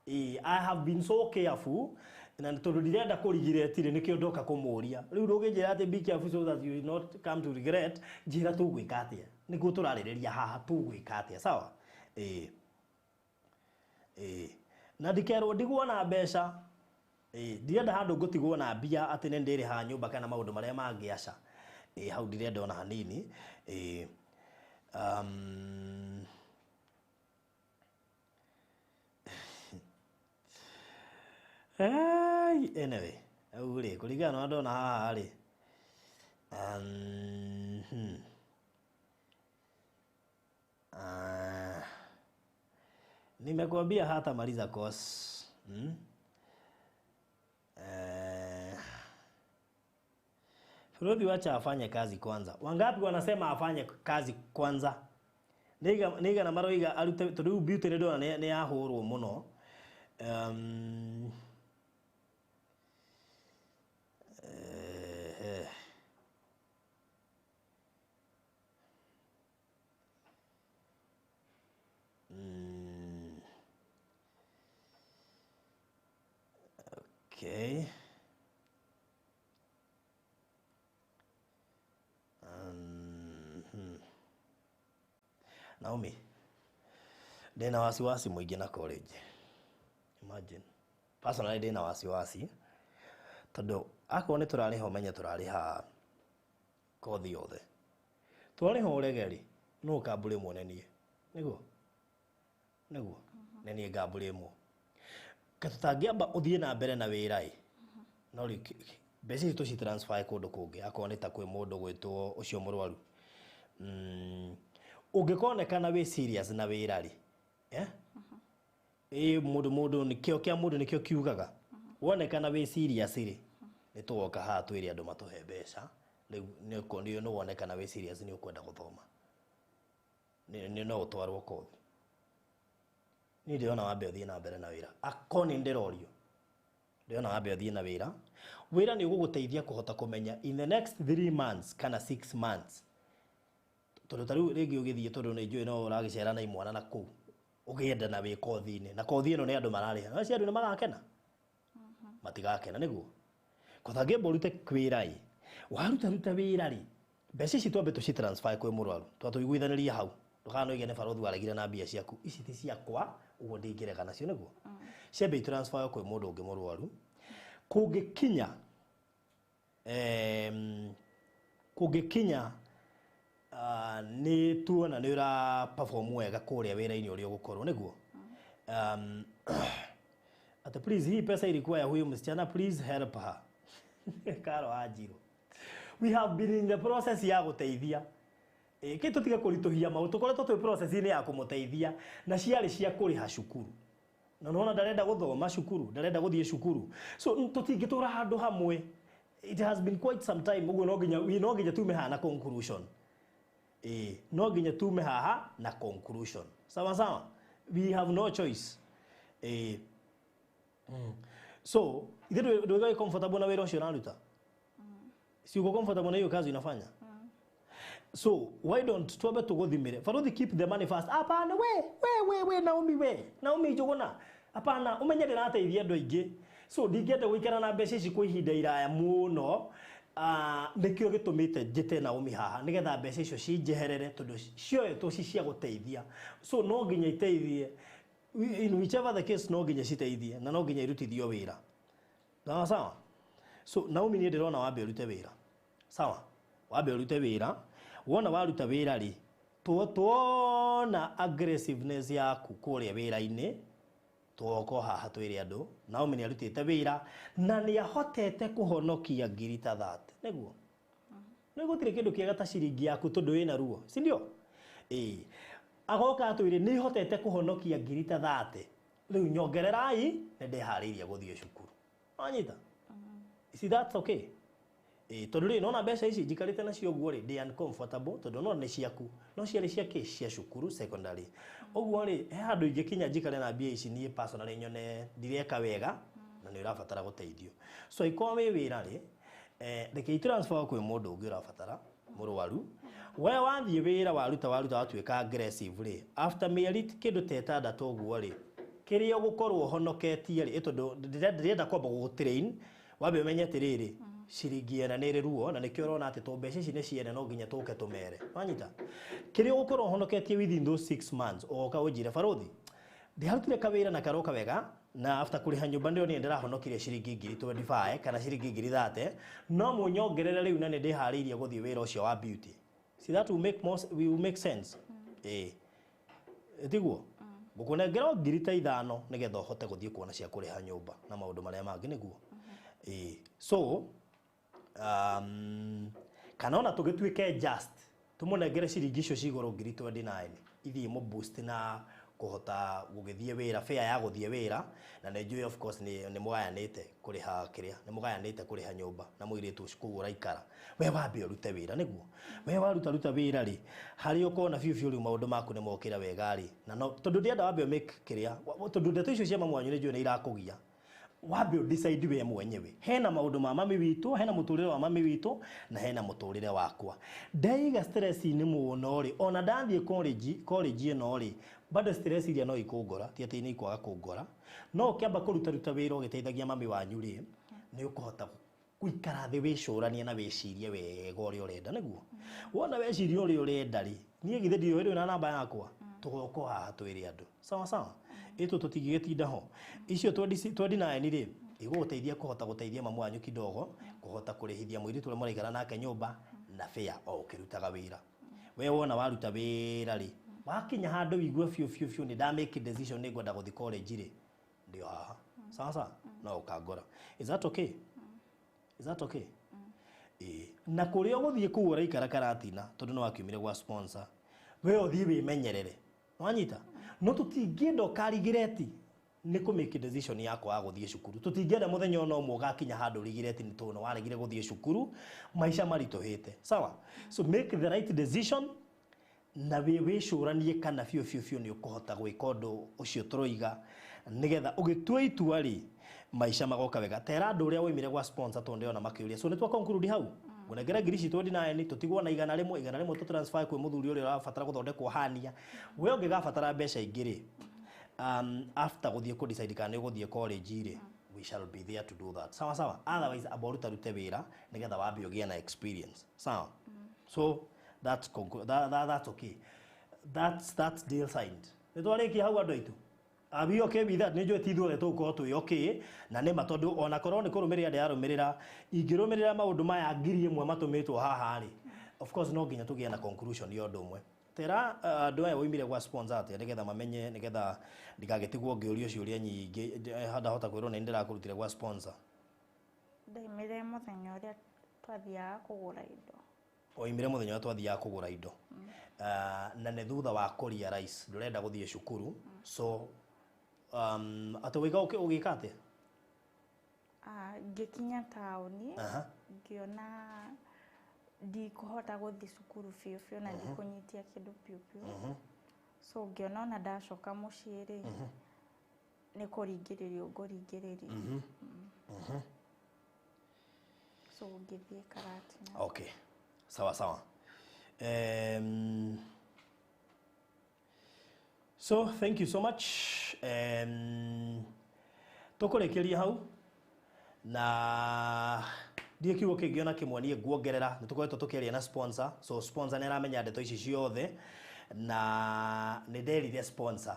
I have been so careful na tondũ ndirenda kũ regret rĩ, nĩkĩo ndoka kũmũria. Rĩu ndũngĩnjĩra atĩ be careful so that you will not come to regret, njĩra tũgwĩka atĩa. Nĩguo tũrarĩrĩria haha tũgwĩka atĩa, sawa? Na ndikerwo ndigwo na mbeca. Ndirenda handũ ngũtigwo na mbia atĩ nĩ ndĩrĩhaga nyũmba kana maũndũ marĩa mangĩ, aca. Hau ndirenda ona hanini. Anyway, rĩu rĩ, kũringana na ũrĩa ndona haha rĩ, nimekuambia hata maliza course. Frodhi, wacha afanye kazi kwanza. Wangapi wanasema afanye kazi kwanza? Niga na maroiga arute tondu rĩu beauty nĩ ndona nĩ yahũrwo mũno. Okay. Naomi, ndĩna wasiwasi mũingĩ na college. Imagine. Personally ndĩna wasiwasi tondũ akorwo nĩ tũrarĩha ũmenye tũrarĩha kothi yothe. Twarĩha ũrege rĩ, nũ ũkambũrĩmwo nĩ niĩ? Nĩguo? Nĩguo? Nĩ niĩ ngambũrĩmwo. Ka tũtangĩamba ũthiĩ na mbere na wĩra ĩ, no rĩu mbeca ici tũci transfer kũndũ kũngĩ, akorwo nĩ ta kwĩ mũndũ gwĩtwo ũcio mũrwaru. Ũngĩkonekana wĩ serious na wĩra rĩ, eh? Ĩ mũndũ nĩkĩo kĩa mũndũ nĩkĩo kiugaga. Wonekana wĩ serious rĩ, Nĩ tũgoka haha twĩre andũ matũhe mbeca. Rĩu nĩ wonekana wĩ serious nĩ ũkwenda gũthoma. Nĩ no ũtwarwo kothi. Niĩ ndĩrona wambe ũthiĩ na mbere na wĩra. Akorwo nĩ ndĩrorio. Ndĩrona wambe ũthiĩ na wĩra. Wĩra nĩ ũgũgũteithia kũhota kũmenya in the next 3 months kana 6 months. Tondũ ta rĩu rĩngĩ ũgĩthiĩ tondũ nĩ njũĩ no ũragĩcera na imwana na kũu. Ũgĩenda na wĩ kothi-inĩ. Na kothi ĩno nĩ andũ mararĩha. Na acio andũ nĩ magakena? Matigakena nĩguo. Kotha ngĩmba ũrute wĩra ĩ. Waruta ruta wĩra rĩ. Mbeca ici twambe tũci transfer kwĩ mũrwaru. Twatũiguithanĩria hau. Ndũkanoige nĩ barothi waregire na mbia ciaku. Ici ti ciakwa, ũguo ndingĩrega nacio nĩguo. Ciambe i transfer kwĩ mũndũ ũngĩ mũrwaru. Kũngĩkinya kũngĩkinya nĩ tuona nĩ ũra perform wega kũrĩa wĩra-inĩ ũrĩa ũgũkorwo nĩguo. Ati please, hii pesa ilikuwa ya huyu msichana, please help her. Karo Wanjiru. We have been in the process ya gũteithia. Ĩ tũtige kũritũhia maũndũ, tũkoretwo twĩ process-inĩ ya kũmũteithia na ciarĩ cia kũrĩha cukuru. Na nĩwona ndarenda gũthoma cukuru, ndarenda gũthiĩ cukuru. So tũtingĩtũra handũ hamwe. It has been quite some time, ũguo no nginya tume haha na conclusion. Ĩ, no nginya tume haha na conclusion. Sawa sawa. We have no choice. Ĩ. So, ithe ndũigai comfortable na wĩra ũcio ũraruta? Si uko comfortable na hiyo kazi unafanya? So, why don't twambe tũgũthimĩre? Baruthi, keep the money first. Hapana, we, we, we, we, Naomi, we. Naomi Njũgũna. Hapana, ũmenye ndĩrateithia andũ aingĩ. So, ndingĩenda gũikara na mbeca ici kwa ihinda iraya mũno. Nĩkĩo gĩtũmĩte njĩte Naomi haha nĩgetha mbeca icio cinjeherere tondũ cioetwo ci cia gũteithia. So, no nginya iteithie. In whichever the case, no nginya citeithie na no nginya irutithio wĩra. Sawa sawa. So, Naomi, niĩ ndĩrona wambe ũrute wĩra. Sawa. Wambe ũrute wĩra. Wona waruta wĩra rĩ, tuona aggressiveness yaku kũrĩa wĩra-inĩ, tũgoka haha twĩre andũ Naomi nĩ arutĩte wĩra na nĩ ahotete kũhonokia ngiri ta 30 nĩguo. Nĩ gũtirĩ kĩndũ kĩega ta ciringi yaku tondũ wĩna ruo, si ndio? Ĩĩ. Agoka atwĩre nĩ hotete kũhonokia ngiri ta 30. Rĩu nyongererai nĩ ndĩharĩirie gũthiĩ cukuru. Wanyita? See, that's okay. Ĩĩ, tondũ rĩ nona mbeca ici njikarĩte nacio ũguo rĩ, ndĩ uncomfortable tondũ no nĩ ciaku no ciarĩ cia kĩ cia cukuru secondary. Ũguo rĩ, he handũ ingĩkinya njikare na mbia ici niĩ personally nyone ndireka wega na nĩ ũrabatara gũteithio. So ikorwo wĩ wĩra rĩ, reke transfer kwĩ mũndũ ũngĩ ũrabatara mũrwaru. We wathiĩ wĩra waruta waruta watuĩka aggressive rĩ, after mĩeri kĩndũ ta 6 ũguo rĩ, kĩrĩa ũgũkorwo ũhonoketie rĩ, tondũ ndĩrenda kwamba gũgũtrain wambe ũmenye atĩrĩrĩ, ciringi ĩna nĩ ĩrĩ ruo na nĩkĩo ũrona atĩ to mbeca ici nĩ ciene no nginya tũke tũmere. Wanyita? Kĩrĩa ũgũkorwo ũhonoketie within those 6 months ũgoka ũnjĩre, barothi, ndĩrarutire kawĩra na karoka wega na after kũrĩha nyũmba ndĩronire ndĩrahonokirie ciringi ngiri 25 kana ciringi ngiri 30, no mũnyongerere rĩu na nĩ ndĩharĩirie gũthiĩ wĩra ũcio wa beauty. See, that will make more, will make sense. Ĩĩ, tiguo ngũkũnengera o ngiri ta 5 nĩgetha ũhote gũthiĩ kuona cia kũrĩha nyũmba na maũndũ marĩa mangĩ nĩguo. Ĩĩ. So kana ona tũgĩtuĩke just tũmũnengere ciringi icio cigũrũ ngiri 29 ithiĩ mũ boost na kũhota gũgĩthiĩ wĩra, fare ya gũthiĩ wĩra, na nĩ njũĩ of course nĩ mũgayanĩte kũrĩha kĩrĩa nĩ mũgayanĩte kũrĩha nyũmba na mũirĩtu ũcio kũu ũraikara. We wambe ũrute wĩra nĩguo. We waruta ruta wĩra rĩ, harĩa ũkona biũ biũ rĩu maũndũ maku nĩ mokĩra wega rĩ, na no tondũ ndĩrenda wambe make kĩrĩa tondũ ndeto icio cia mamu wanyu nĩ njũĩ nĩ irakũgia, wambe ũ decide we mwenyewe. Hena maũndũ ma mami witũ, hena mũtũrĩre wa mami witũ na hena mũtũrĩre wakwa. Ndaiga stress-inĩ mũno rĩ, ona ndathiĩ college ĩno rĩ, bado stress iria no ikũngora, ti atĩ nĩ ikwaga kũngora. No ũkĩamba kũruta ruta wĩra ũgĩteithagia mami wanyu rĩ, nĩ ũkũhota gũikara thĩ wĩcũranie na wĩcirie wega ũrĩa ũrenda nĩguo. Wona weciria ũrĩa ũrenda rĩ, niĩ githĩ ndiũĩ rĩu na namba yakwa, tũgoka haha twĩre andũ. Sawa sawa. Ĩtũ tũtingĩgĩtinda ho. Icio 29 rĩ, igũgũteithia kũhota gũteithia mamu wanyu kidogo, kũhota kũrĩhithia mũirĩtu ũrĩa mũraikara nake nyũmba na fare o ũkĩrutaga wĩra. We wona waruta wĩra rĩ, wakinya handũ wigue biũ biũ biũ nĩ nda make decision nĩ ngwenda gũthiĩ college rĩ, ndio haha. Sawa sawa. No ũkangora. Is that okay? Is that okay? Ĩĩ. Na kũrĩa ũgũthiĩ kũu ũraikara Karatina tondũ nĩ wakiumire gwa sponsor, we ũthiĩ wĩmenyerere. Wanyita? No tũtingĩenda ũkarigireti. Nĩ kũ make decision ya kwaga gũthiĩ cukuru. Tũtingĩenda mũthenya ona ũmwe ũgakinya handũ regret nĩ tondũ nĩ waregire gũthiĩ cukuru, maica maritũhĩte. Sawa? So make the right decision na wĩ wĩcũranie kana biũ biũ biũ nĩ ũkũhota gwĩka ũndũ ũcio tũroiga, nĩgetha ũgĩtua itua rĩ, maica magoka wega. Tera andũ ũrĩa woimire gwa sponsor, tondũ ndĩrona makĩũria. So nĩ twa conclude hau. Ngũnengere ngiri ici 29, tũtigwo na 100, 100 tũ transfer kwĩ mũthuri ũrĩa ũrabatara gũthondekwo hania. We ũngĩgabatara mbeca ingĩ rĩ, after gũthiĩ kũ decide kana nĩ ũgũthiĩ college rĩ, we shall be there to do that. Sawa sawa? Otherwise amba ũrutarute wĩra nĩgetha wambe ũgĩe na experience. Sawa? So that's okay. That's deal signed. Nĩ twarĩkia hau, andũ aitũ. Are we okay with that? Nĩ njũĩ ti ithuothe tũgũkorwo twĩ okay na nĩ ma, tondũ ona korwo nĩ kũrũmĩrĩra ndĩrarũmĩrĩra, ingĩrũmĩrĩra maũndũ maya 1000 matũmĩtwo haha rĩ, of course no nginya tũgĩe na conclusion ya ũndũ ũmwe. Tera andũ aya woimire gwa sponsor atĩa, nĩgetha mamenye, nĩgetha ndigagĩtigwo ngĩũrio ciũria nyingĩ. Ndahota kwĩrwo nĩ ndĩrakũrutire gwa sponsor. Ndaimire mũthenya ũrĩa twathiaga kũgũra indo. Oimire mũthenya ũrĩa twathiaga kũgũra indo. Na nĩ thutha wa kũ realize ndũrenda gũthiĩ cukuru. So atĩ wĩka ũgĩka atĩa? Ah, ngĩkinya taũni, ngĩona ndikũhota gũthiĩ cukuru biũ biũ na ndikũnyitia kĩndũ biũ biũ, so ngĩona ona ndacoka mũciĩ rĩ, nĩ kũringĩrĩrio ngũringĩrĩrio. So ngĩthiĩ Karatina. Okay, sawa sawa. So thank you so much. Tũkũrĩkĩria hau na ndiĩ kiugo kĩngĩ ona kĩmwe niĩ nguongerera. Nĩ tũkoretwo tũkĩaria na sponsor, so sponsor nĩ aramenya ndeto ici ciothe, na nĩ nderire sponsor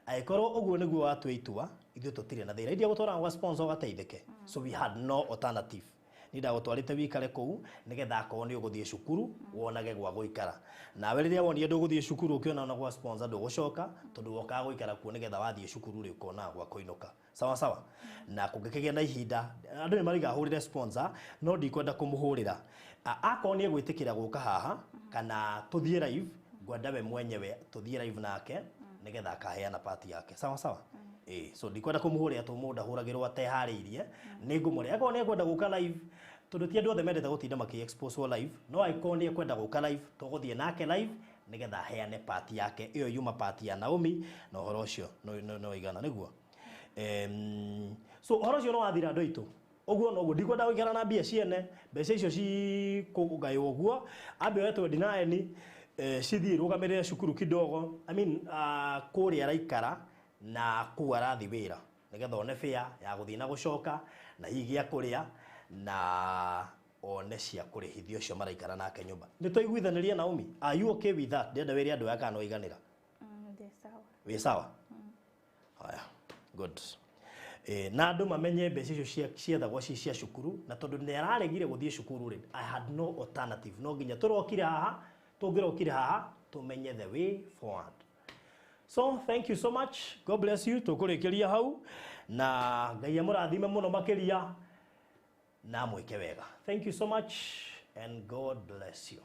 angĩkorwo ũguo nĩguo watua itua, ithuĩ tũtirĩ na thĩna. India gũtwara gwa sponsor ũgateithĩke. So we had no alternative. Ni ndagũtwarĩte wikare kũu nĩgetha akorwo nĩ ũgũthiĩ cukuru wonage gwa gũikara. Nawe rĩrĩa wonire ndũgũthiĩ cukuru, ũkĩona ona gwa sponsor ndũgũcoka, tondũ wokaga gũikara kuo nĩgetha wathiĩ cukuru rĩ, ũkonaga gwa kũinũka. Sawa sawa? Na kũngĩkĩgĩa na ihinda, andũ nĩ marauga hũrĩre sponsor, no ndikwenda kũmũhũrĩra. Akorwo nĩ egwĩtĩkĩra gũka haha kana tũthiĩ live, ngwenda we mwenyewe tũthiĩ live nake nĩgetha akaheana part yake. Sawa sawa? Ĩĩ, so ndikwenda kũmũhũrĩra tondũ mũndũ ndahũragĩrwo ateharĩirie. Nĩ ngũmũrĩa akorwo nĩ ekwenda gũka live, tondũ ti andũ othe mendete gũtinda makĩ expose live, no angĩkorwo nĩ ekwenda gũka live, tũgũthiĩ nake live nĩgetha aheane part yake ĩyo yuma part ya Naomi, na ũhoro ũcio no igana nĩguo. So ũhoro ũcio no wathira, andũ aitũ. Ũguo noguo ndikwenda gũikara na mbia ciene. Mbeca icio cikũgaywo ũguo, ambe oe 29 cithiĩ irũgamĩrĩre cukuru kidogo, I mean, kũrĩa araikara na kũu arathiĩ wĩra, nĩgetha one fare ya gũthiĩ na gũcoka, na hihi gĩa kũrĩa, na one cia kũrĩhithia ũcio maraikara nake nyũmba. Nĩ twaiguithanĩria? Naomi, are you okay with that? Ndĩrenda wĩre andũ aya kana waiganĩra. Ndĩ sawa. Wĩ sawa? Haya, good. Na andũ mamenye mbeca icio ciethagwo ci cia cukuru, na tondũ nĩ araregire gũthiĩ cukuru rĩ, I had no alternative, no nginya tũrokire haha, tũngĩrokire haha tũmenye the way forward. So thank you so much, God bless you. Tũkũrĩkĩria hau na Ngai amũrathime mũno makĩria na mwĩke wega. Thank you so much and God bless you.